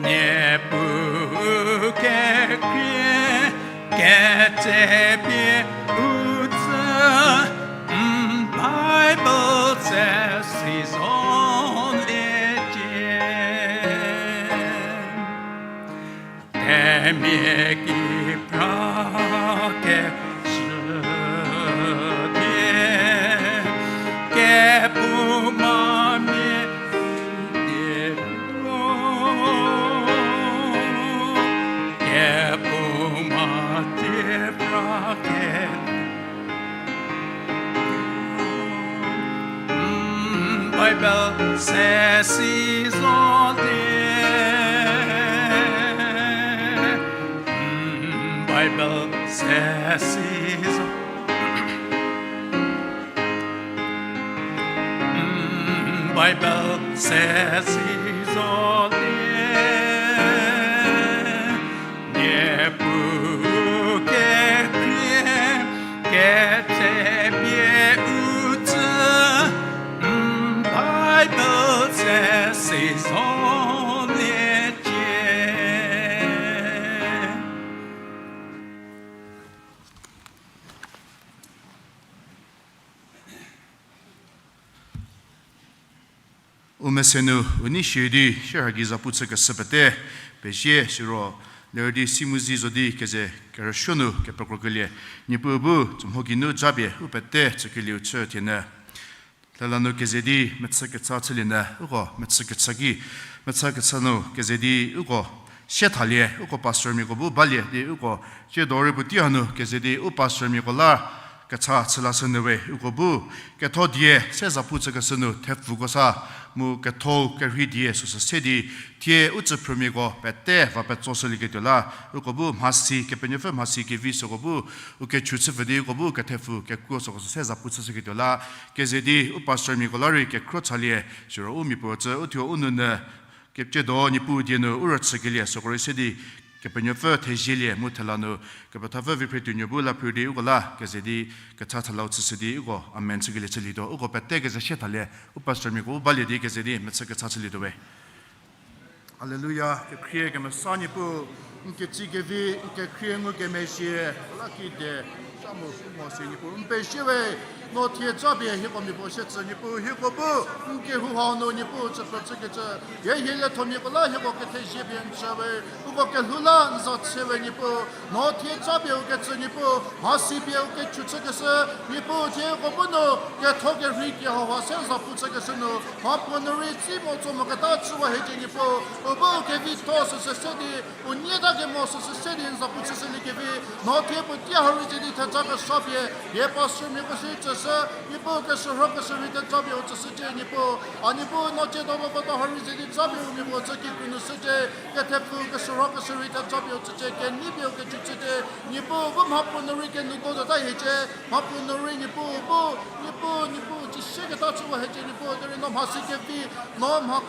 Niepuu kekhrie ketsepie u tsü, Bible se si zo liecie. Themia ki pra keshü die, kephouma mia die ro, kephouma tie pra ke Bible se si zo lie. Bible se si zo. Bible se si zo lie. Niepuu kekhrie ketsepie u tsü, Bible se si zo liecie. U mese nu u nei shie di shierha gei zapu chükeshü pete pezie siro, ler di si mu zi zo di keze kerüsuo nu kepekrokelie, Niepuu bu tsümho geinu japie u pete tsükelieu chü thienyü. Lala nu keze di mechü kecha chülienyü, uko mechü kecha ki, mechü kecha nu keze di uko sie thalie, uko pastormiako bu balie di uko tsiedo rei puotei hanu keze di u pastormiako la Kecha chü lashü nyü we, uko bu ketho die se zapu chükeshü nu thepfuko sa, mu ketho kerhei die süsü se di, thie u tsüphrümiako pete va petso shülieketuo la, uko bu mhasi, Kepenuopfü mhasi kevi süko bu u kechu chüpfü di uko bu kethepfu kekuo süko sü se zapu chüshüketuo la, keze di u pastormiako la rei kekhro chalie, siro u miapuo tsü u thuo u nounyü, keciedo Niepuu die nu u rüchükelie süko rei se di, Kepenuopfü thezielie mu thela nu, kepethapfü Viphretuonuo bu la phre di uko la keze di, kecha thelau chüshü di uko amen chükelie chülietuo, uko pete keze sie thalie, u pastormiako bu balie di keze di mechü kecha chülietuo we. Haleluya, kekhrie kemesa Niepuu, n ketsie kevi, n kekhrie ngukemezhie, la kide, cha mu pu mo si Niepuu, n pezie we, no thie japie hieko miapuo sie tsü Niepuu, hieko bu n kehou hau nu Niepuu tsüphrü chükecü, hie hie liethomiako la hieko kethezie pie n tsü we, uko kelhou la n za chü we Niepuu, no thie japie u ketsü Niepuu, mhasi pie u kechu chükeshü, Niepuu thie uko bu nu, ketho kerhei die hauha se zapu chükeshü nu, mhapuo nu rei tsi mo tso moketa chüwa hiecie Niepuu, u bu kevitho süsü se di, u nyie ta kemo süsü se di n zapu chüshüliekevi, no thie puotei hau rei ze di theja kesa pie, hie pastormiako si tsüshü, Niepuu keshürhokeshü rei theja pie u tsüshücie Niepuu, a Niepuu no tsiedo ba kedo hau rei ze di japie u miapuo tsü kikru nu shücie, kethepfu keshürhokeshü rei theja pie u tsücie, kenei pie u kechu chücie, Niepuu bu mhapuo nu rei kenu do dota hiecie, mhapuo nu rei Niepuu bu, Niepuu, Niepuu, cisieketa chüwa hiecie Niepuu, derei no mhasi kevi, no mha,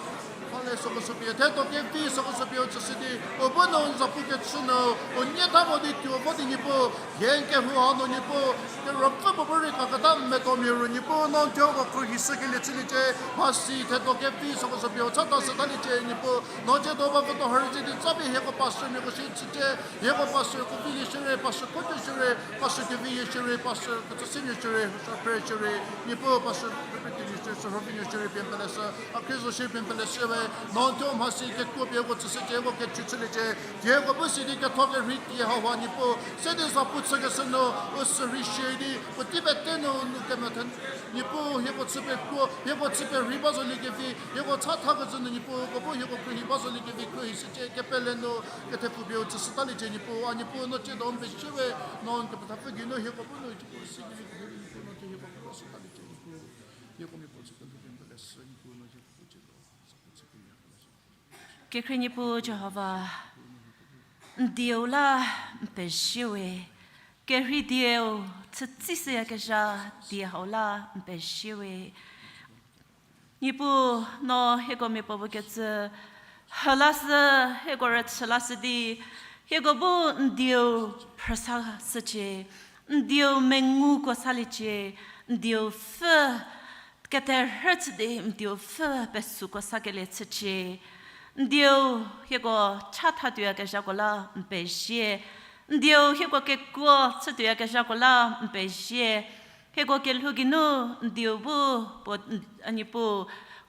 mhale süko sü pie, thedo kevi süko sü pie u tsüshü di, u bu nu n zapu kechü nu, u nyie ta mo di tuo vo di Niepuu, hie n kehou hau nu Niepuu, kerüpfü puo bu rei kaketa n medo mia ru Niepuu, no n thuo uko khruohishükelie chüliecie, mhasi thedo kevi süko sü pie u chata shütaliecie Niepuu, no tsiedo ba kedo hau rei ze di japie hieko pastormiako si tsücie, hieko pastorko vilie shierei, pastor khutuo shierei, pastor keviyie shierei, pastor ketsüsenuo shierei, pastor phre shierei, Niepuu pastor Viphretuonuo shierei, Sürhovinuo shierei pie n peleshü, a khrie zo shierei pie n peleshü we, no n thuo mhasi kekuo pie uko tsüshücie, uko kechu chüliecie, hieko bu si di ketho kerhei die hauha Niepuu, se di zapu chükeshü nu, u sürhei shierei di, puotei pete nu, nu kemethe, Niepuu hieko chü pekuo, hieko chü perhei ba zoliekevi, hieko chathakecü nu Niepuu, uko bu hieko khruohi ba zoliekevi khruohishücie, kepele nu, kethepfu pie u tsüshütaliecie Niepuu, a Niepuu no tsiedo n pezie we, no n kepethapfü geinu hieko bu nu, Niepuu si gei Niepuu, Niepuu no thuo hieko khruohishütaliecie Niepuu, hieko miapuo tsü kelhou pie n peleshü Niepuu, no hieko bu tsiedo, zapu chü pie n peleshü. Kekhrie Niepuu Jihova, n dieu la n pezie we, kerhei dieu, chütsishüyakezha die hau la n pezie we. Niepuu no hieko miapuo bu kecü, hü lashü, hieko rüchü lashü di, hieko bu n dieu phrüsashücie, n dieu menguko saliecie, n dieu pfü keterhü chü di n dieu pfü pesuko sakelie chücie. N dieu hieko cha thatuoyakezhako la n pezie. N dieu hieko kekuo chütuoyakezhako la n pezie. Hieko kelhou geinu n dieu bu puo, a Niepuu,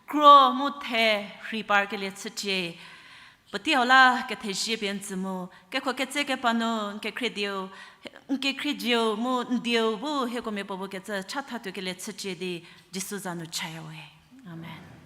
kro mu the rhei parkelie chücie. Puotei hau la kethezie pie n tsü mu, kekho ketse kepa nu n kekhrie dieu, n kekhrie dieu mu n dieu bu hieko miapuo bu kecü cha thatuokelie chücie di Jisu za nu chaya we. Amen.